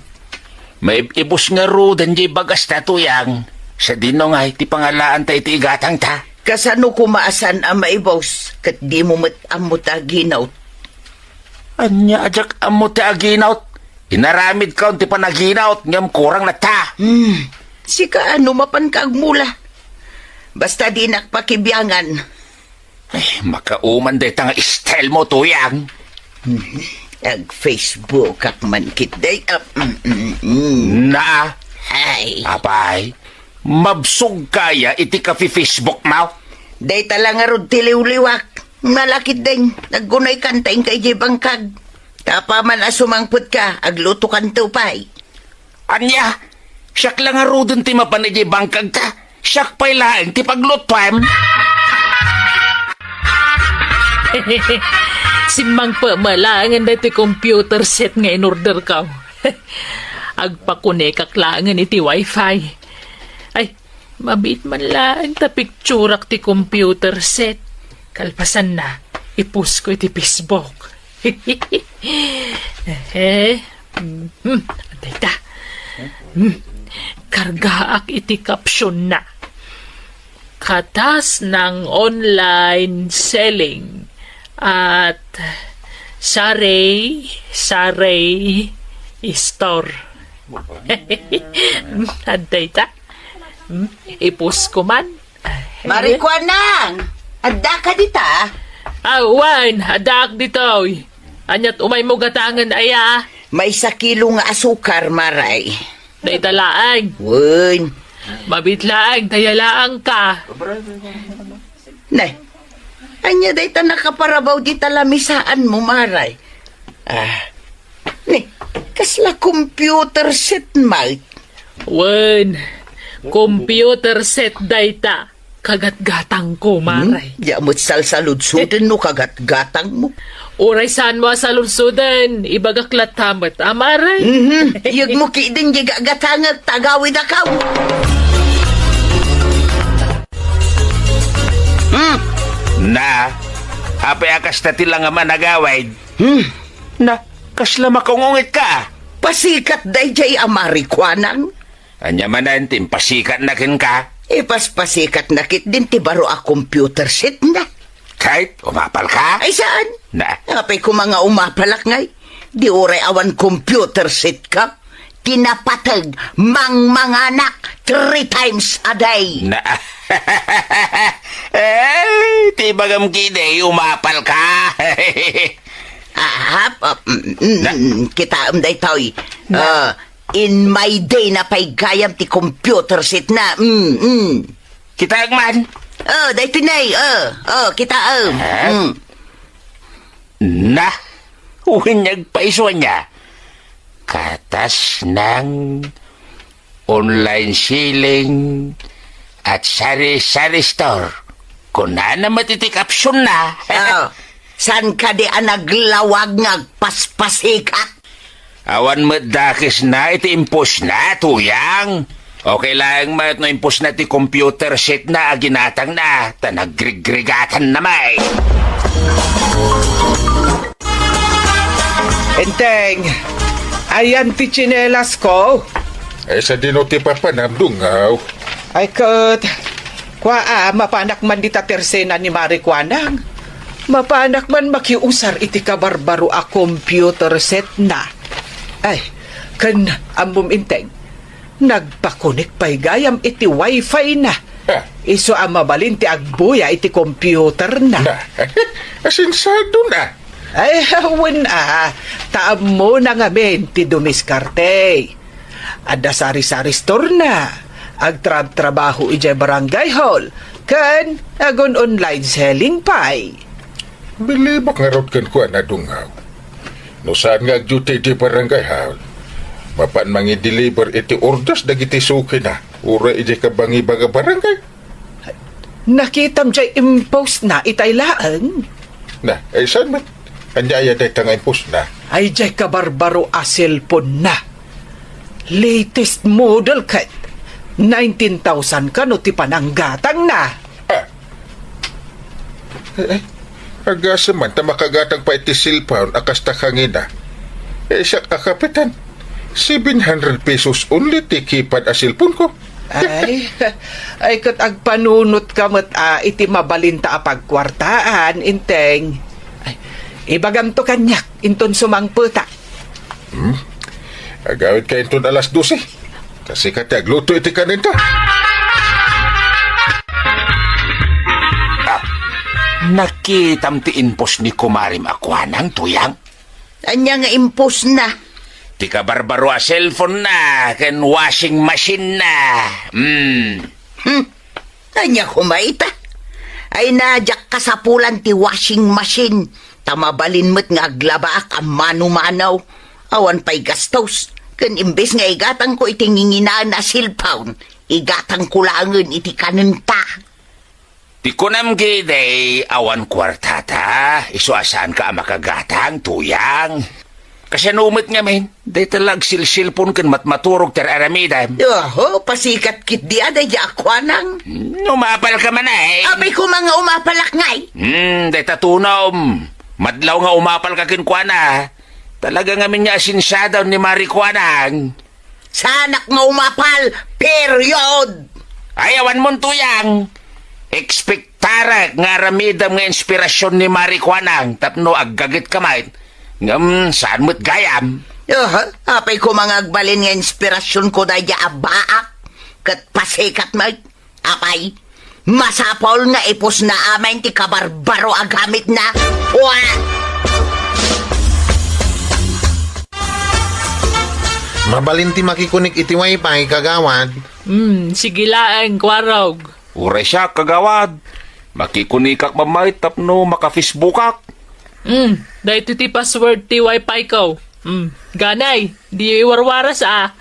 Maib-ibus ngaruden diay bagas ta, Tuyang. Sadino nga iti pangalaanta iti igatangta? Kasano koma a saan a maibus, ket dimo met ammo ta aginawt? Ania a diak ammo ti aginawt? Inaramidkon ti panaginawt ngem kurang latta. Hmm, sika no mapanka agmula. Basta dinak pakibiangan. Ay, makauman dayta nga style mo, Tuyang. Ag-Facebook ak man ketdi. Ah, mm, mm, mm. Na? Ay. Apay, mabsog kaya iti kafi-Facebook mo? Dayta la ngarud ti liwliwak. Nalakit deng, naggunay kanta inka idiay bangkag. Tapa man a sumangpet ka, agluto kanto pay. Ania? Siak la ngaruden ti mapan idiay bangkagta. Siak pay laeng ti paglutuem. Simmangpet met laengen daytoy computer set nga in-order ko. Agpakonekak laengen iti wifi. Ay, mabiit man laeng ta picturak ti computer set. Kalpasanna, i-post ko iti Facebook. Eh, hmm, hmm, adda ita. Hmm, kargaak iti caption na. Katas ng online selling at sari-sari store. Adda ita. Hmm, i-post ko man. Mari Kuanang, adda ka dita? Ah, wen, addaak ditoy. Aniat umaymo gatangen aya? Maysa kilo nga asukar, Maray. Dayta laeng. Wen. Mabiit laeng, daya laeng ka. Ne, ania dayta nakaparabaw dita lamisaanmo, Maray? Ah, ne, kasla computer set met? Wen, computer set dayta. Kagatgatangko, Maray. Hmm? Diak met salsaludsoden no kagatgatangmo. Uray saanmo a saludsoden, ibagak latta met, a, Maray. Mhm. Iyegmo ketdin diay gatgatangek ta agawidakon. Hmm? Na, apay a kasta ti langaman agawid? Hmm? Na, kasla makaung-ungetka? Pasikat daydiay a Mari Kuanang. Ania manen ti impasikatna kenka? Ipaspasikatna ketdin ti baro a computer set na. Ket umapalka? Ay, saan? Na. Apay koma nga umapalak ngay? Di uray awan computer set ka? Ti napateg, mangmanganak three times a day. Na. Eh, ti ibagam ketdi, umapalka. Ah, ah, mm, mm, Na. Mm, kitaem daytoy. Na. Ah, In my day na pay gayam ti computer set na. Mm, mm. Kitaek man. Oh, daytoy nay. Oh, oh, kitaem. Ah? Mm. Na, wen, agpayso ania? Katas ng online selling at sari-sari store. Kunana met iti caption na. Oh, saan kadi a naglawag nga agpaspasikat? Awan met dakesna iti impostna, Tuyang. Okay laeng met no impostna ti computer set na a ginatangna, ta nagrigrigatanna met. Enteng, ayan ti tsinelasko. Ay, sadino ti papanam, Dungaw? Ay, ket, kua a, mapanak man dita tersena ni Mari Kuanang. Mapanak man makiusar iti kabarbaro a computer set na. Ay, ken ammom, Enteng, nagpakonek pay gayam iti wifi na. Ah. Isu a mabalin ti agbuya iti computer na. Na, asinsadon a. Ay, wen a, ta ammona ngamin ti dumiskarte. Adda sari-sari store na, agtrabtrabaho idiay barangay hall, ken agun-online selling pay. Bilibak ngarud kenkuana, Dungaw. No saan nga agduty idiay barangay hall, mapan mangideliver iti ordas dagiti sukina, uray idiay kabangibang a barangay. Nakitam jay impostna itay laeng? Na, ay saan met? Ania aya dayta nga impostna? Ay jay kabarbaro a cellphone na. Latest model ket nineteen thousand kano ti pananggatangna. Ah. Eh, eh. Agasem man ta makagatang pay iti cellphone a kasta kangina. Eh, siak a kapitan, seven hundred pesos only ti keypad a cellphone ko. Ay, ay, ket agpanunotka met a iti mabalinta a pagkuartaan, Enteng. Ay, ibagamto kaniak, inton sumangpetak. Hmm? Agawidka inton alas dose. Kasikata ti agluto iti kanenta. Nakitam ti inpos ni kumarim a Kuanang, Tuyang? Ania nga impos na? Ti kabarbaro a cellphone na ken washing machine na. Hmm. Hmm. Ania koma ita? Ay na, diak kasapulan ti washing machine. Ta mabalin met nga aglabaak a mano-mano. Awan pay gastos. Ken imbes nga igatangko iti nginginaen a cellphone, igatangko laengen iti kanenta. Ti kunam ketdi, awan kuartata, isu a saanka a makagatang, Tuyang. Kasano met ngamin, dayta la agsilsilpon ken matmaturog ti ar-aramidem? Oho, pasikat ketdi a daydiay a Kuanang. Hmm, umapalka man, eh. Apay koma nga umapalak ngay? Hmm, dayta tunom. Madlaw nga umapalka kenkuana. Talaga ngamin nga asensiada ni Mari Kuanang. Saanak nga umapal, period! Ay, awan mon, Tuyang. Expectarek nga aramidem nga inspirasyon ni Mari Kuanang tapno aggagetka met. Ngem saan met gayam. Aha, apay koma nga agbalin nga inspirasyon ko daydiay a baak ket pasikat met. Apay, masapul nga ipusna amin ti kabarbaro a gamitna. Wa! Mabalin ti makikunik iti wifi, kagawad. Hmm, sige laeng, Kuarog. Uray siak, kagawad. Makikunikak met tapno maka-Facebookak. Hmm, daytoy ti password ti wifi ko. Hmm, ganay, di iwarwaras a.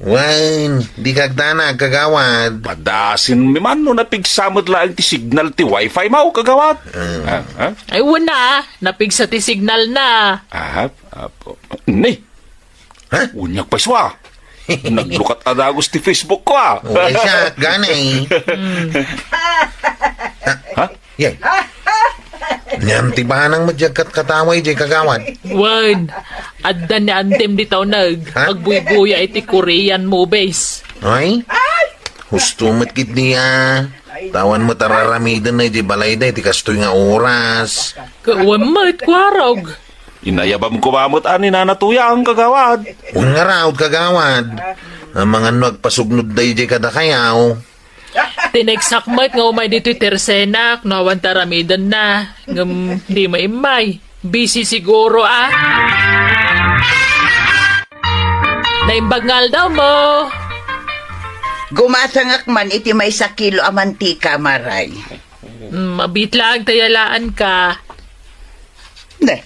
Wen, di kagdanag, kagawad. Padasenmi man no napigsa met laeng ti signal ti wifi mo, kagawad. Mm. Ah, ah? Ay, wen na, ah. Napigsa ti signal na. Ah, ah, po- ni? Ha? Unyag pa iswa. Naglukat a dagus ti Facebook ko, ah. Uray siak, gani. Ha? Yay. Ngem ti banang met diay agkatkatawa idiay, kagawad. Wen, adda ni Antem dita uneg, ha? Agbuybuya iti Korean movies. Ay? Husto met ketdi a. Awan met ar-aramidenna idiay balayda iti kastoy nga oras. Ket wen met, Kuarog. Inayabam koma met a ni Nana Tuyang, kagawad. Wen ngarud, kagawad. Amangan no agpasugnod daydiay kadakayo. Tineksak met nga umay ditoy tersenak no awan ti aramidenna. Ngem di maimmay. Busy siguro, ah. Naimbag nga aldaw mo. Gumatangak man iti maysa kilo a mantika, Maray. Mm, mabit laeng ta yalaanka. Ne,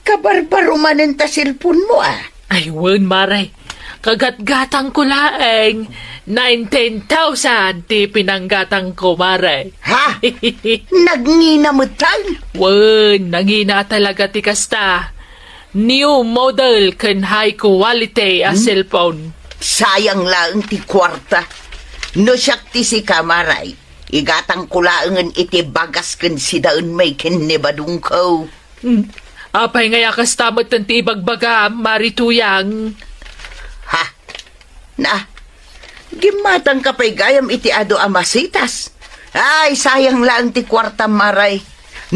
kabarbaro manen ta cellphone mo, ah. Ay, wen, Mare. Kagatgatangko laeng. Nineteen thousand ti pinanggatangko, Mare. Ha? Nagngina met tan? Wen, nangina talaga ti kasta. New model ken high quality a Hmm? cellphone. Sayang laeng ti kuarta. No siak ti sika, Maray, igatangko laengen iti bagas ken sidaen may ken ni badongko. Hmm. Apay ngay a kasta metten ti ibagbagam, Mari Tuyang? Ha? Na, gimmatangka pay gayam iti adu a masitas. Ay, sayang laeng ti kuartam, Maray.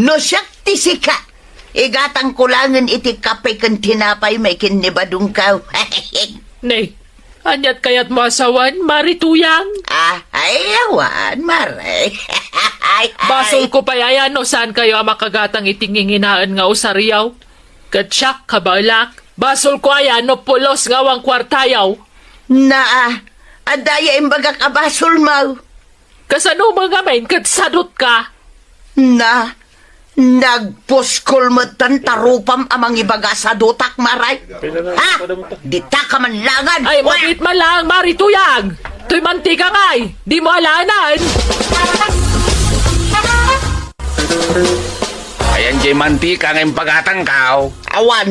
No siak ti sika, igatangko laengen iti kape ken tinapay may ken ni badongko. Nay, aniat kayatmo a sawen, Mari Tuyang? Ah, ay, awan, Maray. Ay, ay. Basolko pay aya no saankayo a makagatang iti nginginaen nga usaryo. Ket siak, kabaelak, basolko aya no pulos nga awan kuartayo? Naa, adda aya imbagak a basolmo? Kasano met ngamin ket sadutka? Na, nagpuskol metten ta rupam a mangibaga a sadutak, Maray. Ha? Ditaka man laengen. Ay, Wa! Mabit man laeng, Mari Tuyang! Toy mantika ngay, dimo alaenan! Ayan jay mantika nga impagatangko. Awan.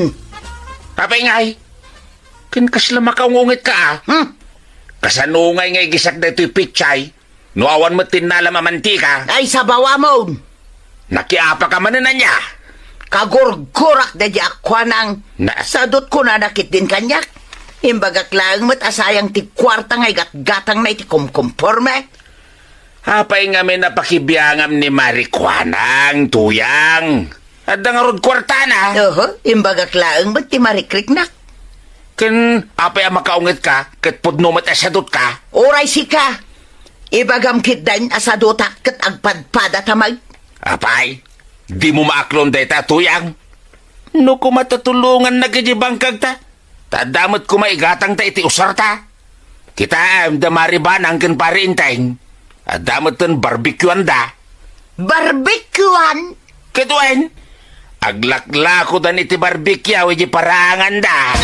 Apay ngay? Ken kasla makaungungetka, ah? Hmm? Kasano ngay nga igisak daytoy pitsay? No awan met ti innalam a mantika? Ay, sabawamon! Nakiapaka manen ania? Kagurgurak daydiay a kuanang. Na- Sadutko nana ketdin kaniak. Imbagak laeng met a sayang ti kuarta nga igatgatangna iti kumkumporme. Apay ngamin a pakibiangam ni Mari Kuanang, Tuyang? Adda ngarud kuartana? Oho, imbagak laeng met ti marikriknak. Ken apay a makaungetka ket pudno met a sadutka? Uray sika, ibagam ketdin a sadutak ket agpadpadata met. Apay, dimo maaklon dayta, Tuyang? No koma ta tulongannak iti bangkagta, ta adda met koma igatangta iti usarta. Kitaem da Mari Banang ken Pari Enteng. Adda metten barbecueanda. Barbecuean? Ket wen, aglaklakodan iti barbecue iti paraanganda.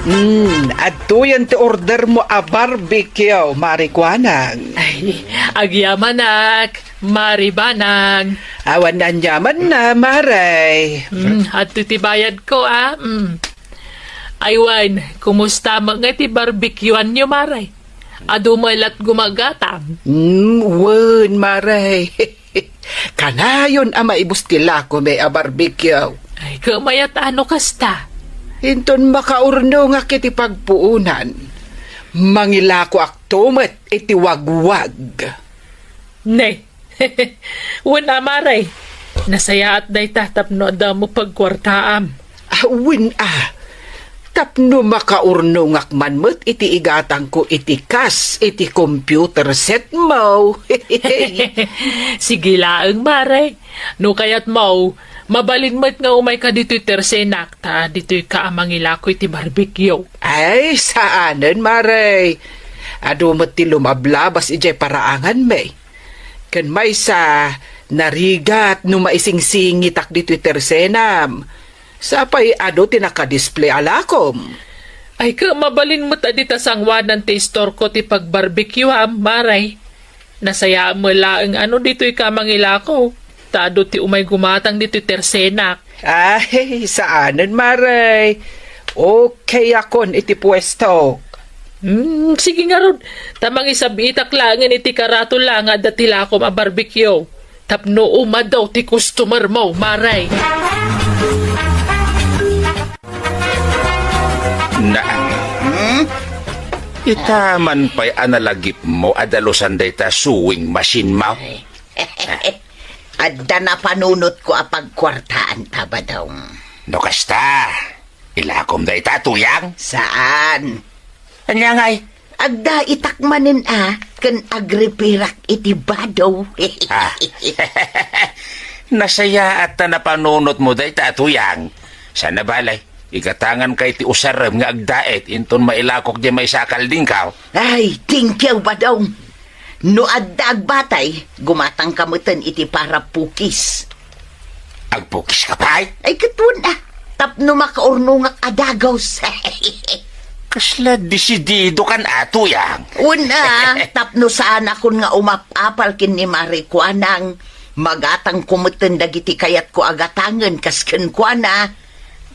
Hmm, adtoyen ti order mo a barbecue, Mari Kuanang. Ay, agyamanak, Mari Banang. Awan anyaman na, Mare. Hmm, adto ti bayad ko, ah. Hmm. Ay wen, kumusta met nga ti barbecueanyo, Mare? Adu met la't gumagatang? Hmm, wen, Mare. Kanayon a maibus ti lakome a barbecue. Ay, kamayat ano kasta? Inton makaurnongak iti pagpuonan, mangilakoakto met iti wagwag. Ne, wen a, Mare, nasayaat dayta tapno adda mo pagkuartaam. Ah, wen a, tapno makaurnongak man met iti igatangko iti kas iti computer set mo. Sige laeng, Mare. No kayatmo, mabalin met nga umayka ditoy tersenak, ta ditoyka a mangilako iti barbecue. Ay, saanen, Mare. Adu met ti lumablabas idiay paraanganmi. Ken maysa, narigat no maisingsingitak ditoy tersenam. Sapay adu ti nakadisplay a lakom. Ay, ket mabalin met a dita sangoanan ti istorko ti pagbarbecueam, Mare. Nasayaat met laeng a no ditoyka mangilako, ta adu ti umay gumatang ditoy tersenak. Ay, saanen, Mare. Okayakon iti puestok. Hmm, sige ngarud, ta mangisab-itak laengen iti karatula nga adda ti lakom a barbecue tapno umadaw ti customer mo, Mare. Na, hmm? Ita man pay a nalagipmo a dalusan dayta sewing machine mo? Adda napanunotko a pagkuartaan ta, Badong. No kasta, ilakom dayta, Tuyang? Saan? Ania ngay? Agdaitak manen a ken agreperak iti bado. Ah. Nasayaat ta napanunotmo dayta, Tuyang. Sana balay, igatanganka iti usarem nga agdait inton mailakok diay maysa a kaldingko. Ay, thank you, Badong. No adda agbatay, gumatangka meten iti para pukis. Agpukiska pay? Ay, ket wen a, tapno makaurnongak a dagus. Kasla desididokan a, Tuyang. Wen a, tapno saanakon nga umap-apal ken ni Mari Kuanang, magatangko meten dagiti kayatko a gatangen kas kenkuana.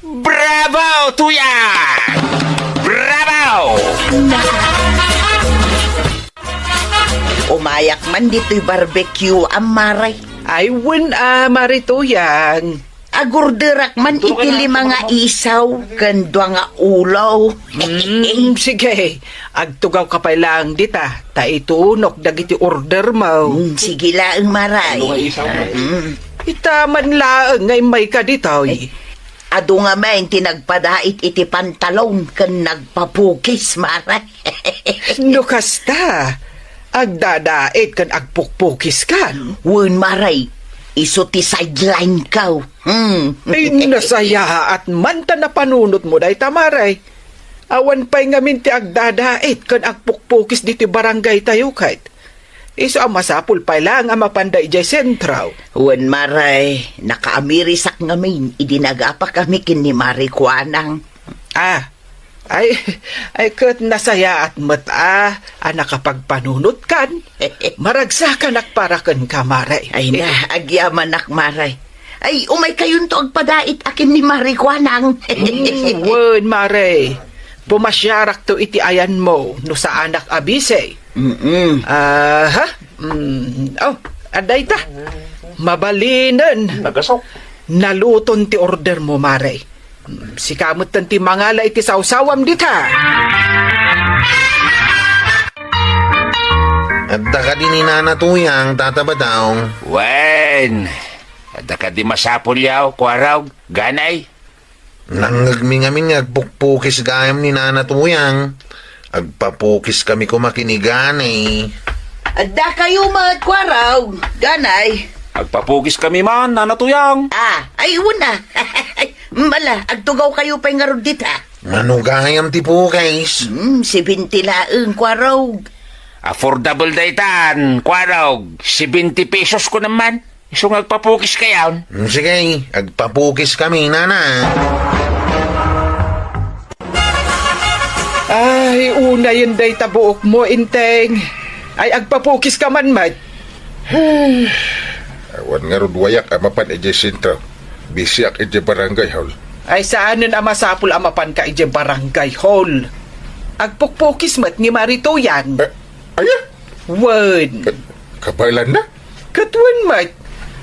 Bravo, Tuyang! Bravo! Umayak man ditoy barbecue, a, Mare. Ay, wen a, Mare Tuyang. Agorderak man iti lima nga isaw ken dua nga ulo. Hmm, sige. Agtugawka pay laeng dita, ta itunok dagiti order mo. Hmm, sige laeng, Mare. Ano nga isaw, Mare? Hmm. Ita man laeng nga immayka ditoy. Adu ngamin ti nagpadait iti pantalon ken nagpapukis, Mare. No kasta, agdadait ken agpukpukiskan? Wen, Mare, isu ti sideline ko. Hmm. Ay, nasayaat man ta napanunotmo dayta, Mare. Awan pay ngamin ti agdadait ken agpukpukis ditoy barangaytayo ket. Isu a masapul pay laeng a mapanda idiay sentro. Wen, Mare, nakaamirisak ngamin idi nagapakami ken ni Mari Kuanang. Ah, ay, ay ket nasayaat met a, a nakapagpanunotkan. Maragsakanak para kenka, Mare. Ay na, agyamanak, Mare. Ay, umaykayonto agpadait a ken ni Mari Kuanang. Mm, wen, Mare. Pumasiarakto iti ayanmo no saanak a bisi. Mm-mm. Aha. Mm. Oh, adda ita. Mabalinen. Nagasok. Naluton ti order mo, Mare. Mm, sika metten ti mangala iti sawsawam dita. Adda kadi ni Nana Tuyang, Tata Badong? Wen, adda kadi masapulyo, Kuarog, Ganay? Nangngegmi ngamin nga agpukpukis gayam ni Nana Tuyang. Agpapukiskami koma ken ni Ganay. Adda kayo met, Kuarog, Ganay. Agpapukiskami man, Nana Tuyang. Ah, ay, una. Mala, agtugaw kayo pay ngarud dita. Ano gayam ti pukis? Hmm, seventy laeng, Kuarog. Affordable daytan, Kuarog. Seventy pesos ko naman. Isu nga agpapukis kayon. Hmm, sige, agpapukiskami, Nana. Ay, unayen dayta buokmo, Enteng. Ay, agpapukiska man met. Awan ngarud wayak a mapan idiay sentro. Bisiak idiay barangay hall. Ay, saanen a masapul a mapanka idiay barangay hall. Agpukpukis met ni Mari Tuyang. Eh, aya? Wen. Ka-, kabaelanna? Ket wen met.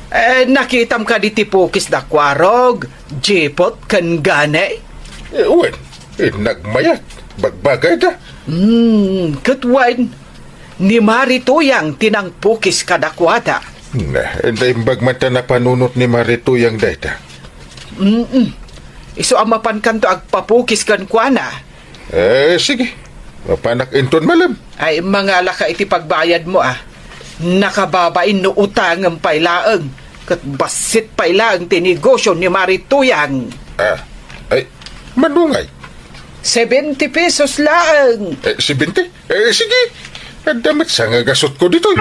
Eh, nakitam kadi ti pukis da Kuarog, Jipot, ken Gani? Eh, wen. Eh, nagmayat. Bagbagayda. Hmm, ket wen. Ni Mari Tuyang ti nangpukis kadakuada. Na, naimbag man ta napanunot ni Mari Tuyang dayta. Mm-mm. Isu a mapankanto agpapukis kenkuana. Eh, sige. Mapanak inton malem. Ay, mangalaka iti pagbayadmo, ah. Nakababain no utangem pay laeng. Ket bassit pay laeng ti negosio ni Mari Tuyang. Ah, ay, manungay. Seventy pesos laeng. Eh, seventy? Eh, sige. Adda met sangagasutko ditoy.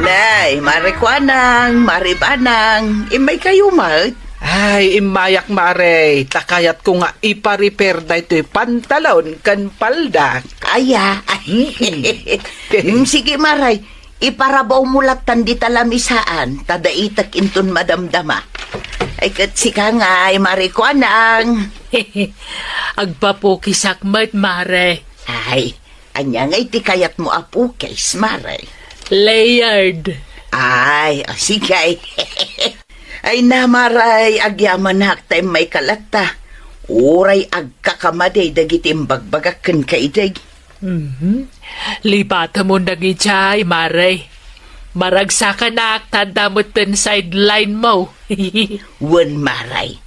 Nay, Mari Kuanang, Mari Banang, immay kayo met? Ay, immayak, Mare. Ta kayatko nga ipa-repair daytoy pantalon ken palda. Aya. Mm. Mm, sige, Maray. Iparabawmo lattan dita lamisaan, ta daitek inton madamdama. Ay, ket sika ngay, Mari Kuanang. Agpapukisak met, Mare. Ay, ania ngay ti kayatmo a pukis, Mare? Layered. Ay, o, sige. Ay na, Maray, agyamanak ta immayka latta. Uray agkakamadi dagiti imbagbagak kenka idi. Mhm. Lipatemon dagidiay, Maray. Maragsakanak ta adda metten sideline mo. Wen, Maray.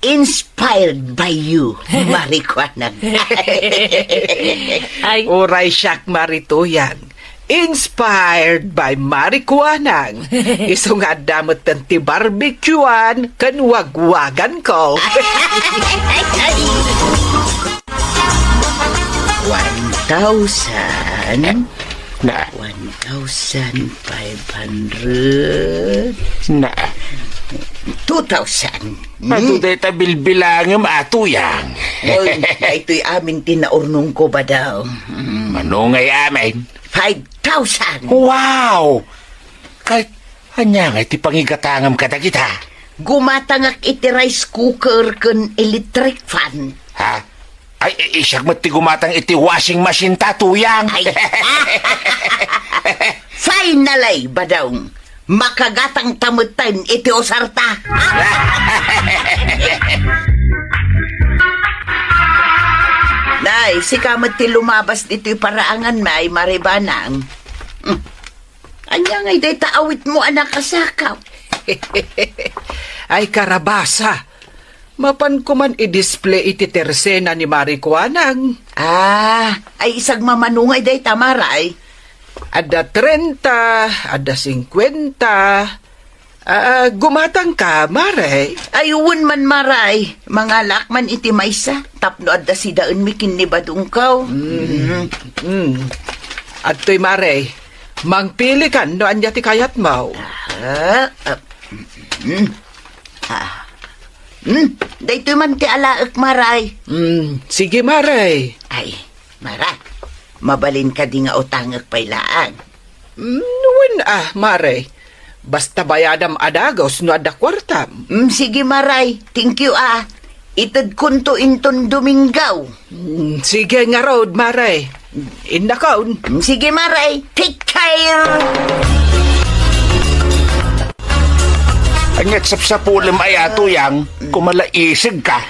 Inspired by you, Mari Kuanang. Ay. Uray siak, Mari Tuyang. Inspired by Mari Kuanang. Isu nga adda metten ti barbecuean ken wagwaganko. One thousand. Na. One thousand five hundred. Na. Two thousand. Adu dayta bilbilangem, a Tuyang. Oy, daytoy amin ti naurnongko, Badaw. Mm. Mano ngay amin? Five thousand. Wow! Ket ania ngay ti pangigatangem kadagita? Gumatangak iti rice cooker ken electric fan. Ha? Ay, i-, siak met ti gumatang iti washing machine ta, Tuyang. Ay. Finally, Badong. Makagatang ta metten iti usarta. Nay, sika met ti lumabas ditoy paraangan, Nay, Mari Banang. Hmm. Ania ngay dayta awitmo a nakasakaw? Ay, karabasa. Mapanko man i-display iti tersena ni Mari Kuanang. Ah, ay, isagmamano ngay dayta, Maray? Adda trenta, adda singkuenta. Ah, gumatangka, Maray? Ay, wen man, Maray. Mangalak man iti maysa tapno adda sidaenmi ken ni Badongko. Mm. Mm. Adtoy, Maray. Mangpilikan no ania ti kayatmo. Ah, ah, mm. Ah. Hmm, daytoy man ti alaek, Maray. Hmm, sige, Maray. Ay, Maray, mabalin kadi nga utangek pay laang? Hmm, wen a, Maray. Basta bayadam a dagus no adda kuartam. Hmm, sige, Maray. Thank you, ah. Itedkonto inton Domingo. Hmm, sige ngarud, Maray. Innakon. Sige, Maray. Take care! Ania't sapsapulem aya, Tuyang, kumalaisegka?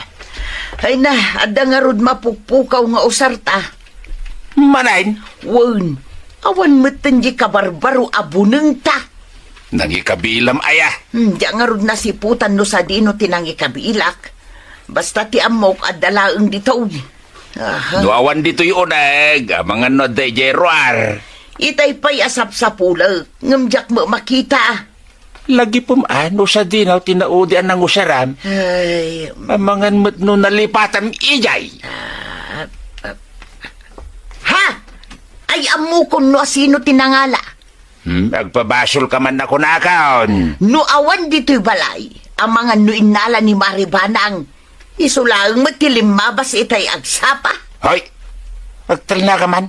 Ay na, adda ngarud mapukpukaw nga usarta. Manen? Wen, awan metten di kabarbaro a bunengta. Nangikabilam aya? Hmm, dia ngarud nasiputan no sadino ti nangikabilak. Basta ti ammok, adda laeng ditoy. Aha. No awan ditoy uneg, amangan no adda idiay ruar. Itay pay a sapsapulek, ngem diak met makita. Lagipem a no sadinaw ti naudi a nangusaram. Ay. Amangan met no nalipatam idiay. Ah, ah. Ha? Ay, ammokon no asino ti nangala. Hmm, agpabasolka man a kunakon. No awan ditoy balay, amangan no innala ni Mari Banang. Isu laeng met ti limmabas itay agsapa. Hoy! Agtalnaka man.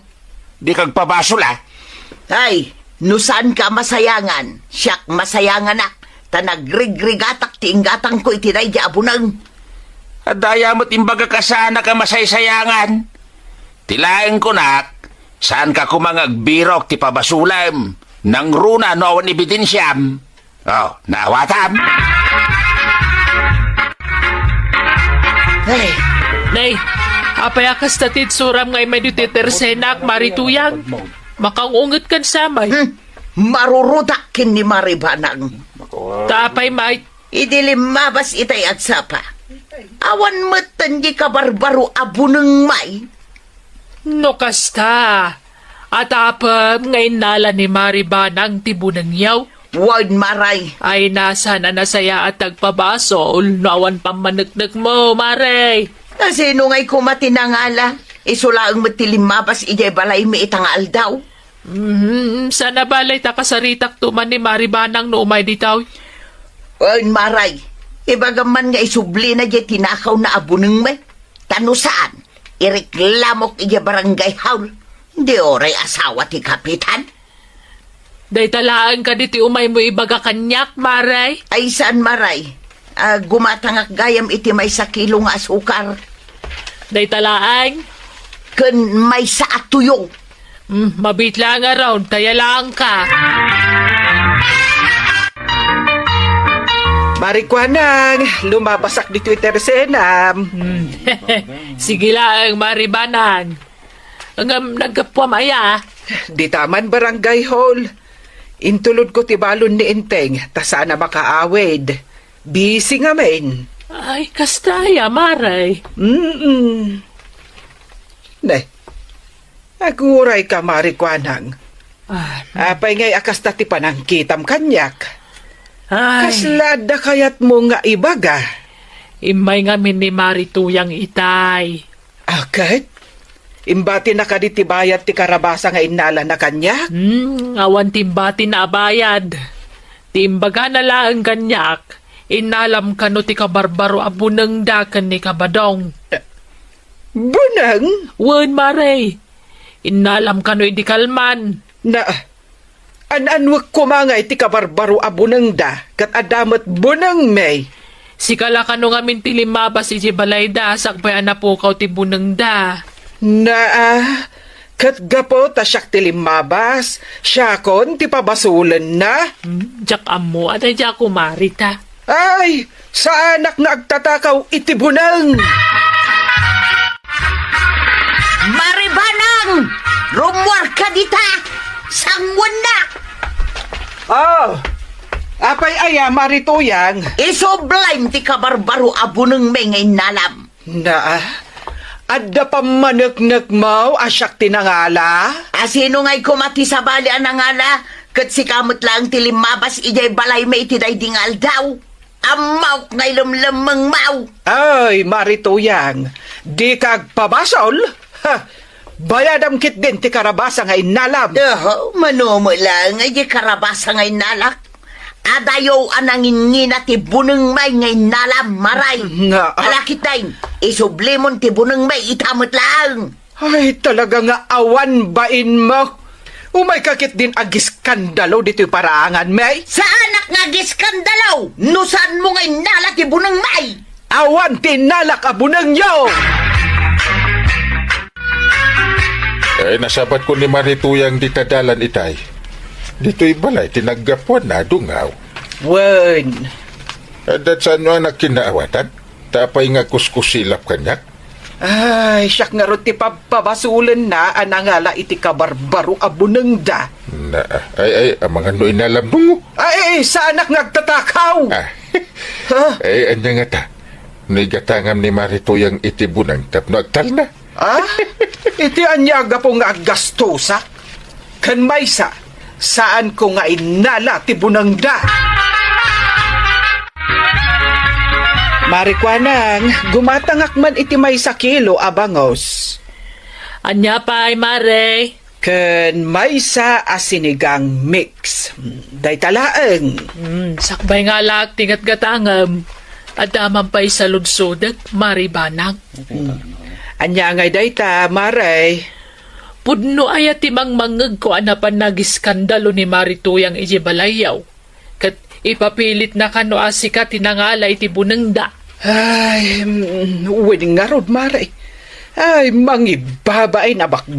Dika agpabasol, a. Ay, no saanka a masayangan, siak masayanganak, ta nagrigrigatak ti inggatangko iti daydi a buneng. Adda aya met imbagak a saanak a masaysayangan? Ti laeng kunak, saanka koma nga agbirok ti pabasolem, nangruna no awan ebidensiam. Oh, naawatam? Ay. Nay, apay a kasta ti itsuram nga immay ditoy tersenak, Mari Tuyang? Makaung-unget kan samay. Hmm. Marurudak ken ni Mari Banang. Ta apay met? Idi limmabas itay agsapa, awan metten di kabarbaro a buneng may. No kasta, atapem nga innala ni Mari Banang ti bunengyo? Wen, Maray. Ay, saan a nasayaat ti agpabasol no awan pammaneknekmo, Maray. Asino ngay koma ti nangala? Isu laeng met ti limmabas idiay balaymi ita nga aldaw. Mhm, saan a bale ta kasaritakto man ni Mari Banang no umay ditoy? Wen, Maray, ibagam man nga isublina diay tinakawna a bunengmi. Ta no saan, ireklamok idiay barangay hall. Di uray asawa ti kapitan? Dayta laeng kadi ti umaymo ibaga kaniak, Maray? Ay, saan, Maray. Ah, gumatangak gayam iti maysa kilo nga asukar. Dayta laeng? Ken maysa a tuyo. Hmm, mabiit laeng ngarud, ta yalaangka. Mari Kuanang, lumabasak ditoy tersenam. Hmm. Sige laeng, Mari Banang. Ngem naggapuam aya? Dita man barangay hall. Intulodko ti balon ni Enteng, ta saan a makaawid. Busy ngamin. Ay, kasta aya, Maray. Mm-mm. Ne, agurayka, Mari Kuanang. Ah. Apay ngay a kasta ti panangkitam kaniak? Ay. Kasla adda kayatmo nga ibaga? Immay ngamin ni Mari Tuyang itay. A ket? Imbatina kadi ti bayad ti karabasa nga innalana kaniak? Hmm, awan ti imbatina a bayad. Ti imbagana laeng kaniak, innalam kano ti kabarbaro a bunengda ken ni Kabadong. Eh, buneng? Wen, Maray. Innalam kano idi kalman. Na, an-annuek koma ngay ti kabarbaro a bunengda, ket adda met bunengmi. Sika la kano ngamin ti limmabas idiay balayda, sakbay a napukaw ti bunengda. Naa, ket gapu ta siak ti limmabas, siakon ti pabasolenna. Hmm, diak ammo, adda diak umarita. Ay, saanak nga agtatakaw iti buneng. Mari Banang! Rummuarka dita! Sanguennak! Oh, apay aya, Mari Tuyang? Isublim ti kabarbaro a bunengmi nga innalam. Naa, adda pammaneknekmo a siak ti nangala? Asino ngay koma ti sabali a nangala? Ket sika met laeng ti limmabas idiay balaymi iti daydi nga aldaw. Ammok nga ilemlemmengmo. Ay, Mari Tuyang, dika agpabasol? Ha! Bayadam ketdin ti karabasa nga innalam. Oho, mano met laeng nga idiay karabasa nga innalak. Adayo a nangingina ti bunengmi nga innalam, Maray. Nga, ah. Ala ketdin, isublimon ti bunengmi ita met laeng. Ay, talaga nga awan bainmo. Umayka ketdin agiskandalo ditoy paraanganmi. Saanak nga agiskandalo no saanmo nga innala ti bunengmi. Awan ti innalak a bunengyo! Eh, nasabatkon ni Mari Tuyang dita dalan itay. Ditoy balay ti naggapuanna a dungaw. Wen. Adda saan a nagkinnaawatan? Ta apay nga agkuskusilap kaniak? Ay, siak ngarud ti pabpabasolenna a nangala iti kabarbaro a bunengda. Na, ay, ay, amangan no innalammo. Ay, saanak nga agtatakaw! Ah. Ha? Ay, ania ngata? No igatangam ni Mari Tuyang iti buneng tapno agtalna? Ah? Iti ania a gapu nga aggastosak? Ken maysa, saanko nga innala ti bunengda. Mare Kuanang, gumatangak man iti maysa kilo a bangus. Ania pay, Mare? Ken maysa a sinigang mix. Dayta laeng. Hmm, sakbay nga alaak ti gatgatangem. Adda man pay saludsodek, Mare Banang. Hmm. Ania ngay dayta, Mare? Pudno aya ti mangmangngegko a napan nagiskandalo ni Mare Tuyang idiay balayyo? Ket ipapilitna kano a sika ti nangala iti bunengda? Ay, mm, wen ngarud, Mare. Ay, mangibabain a bak-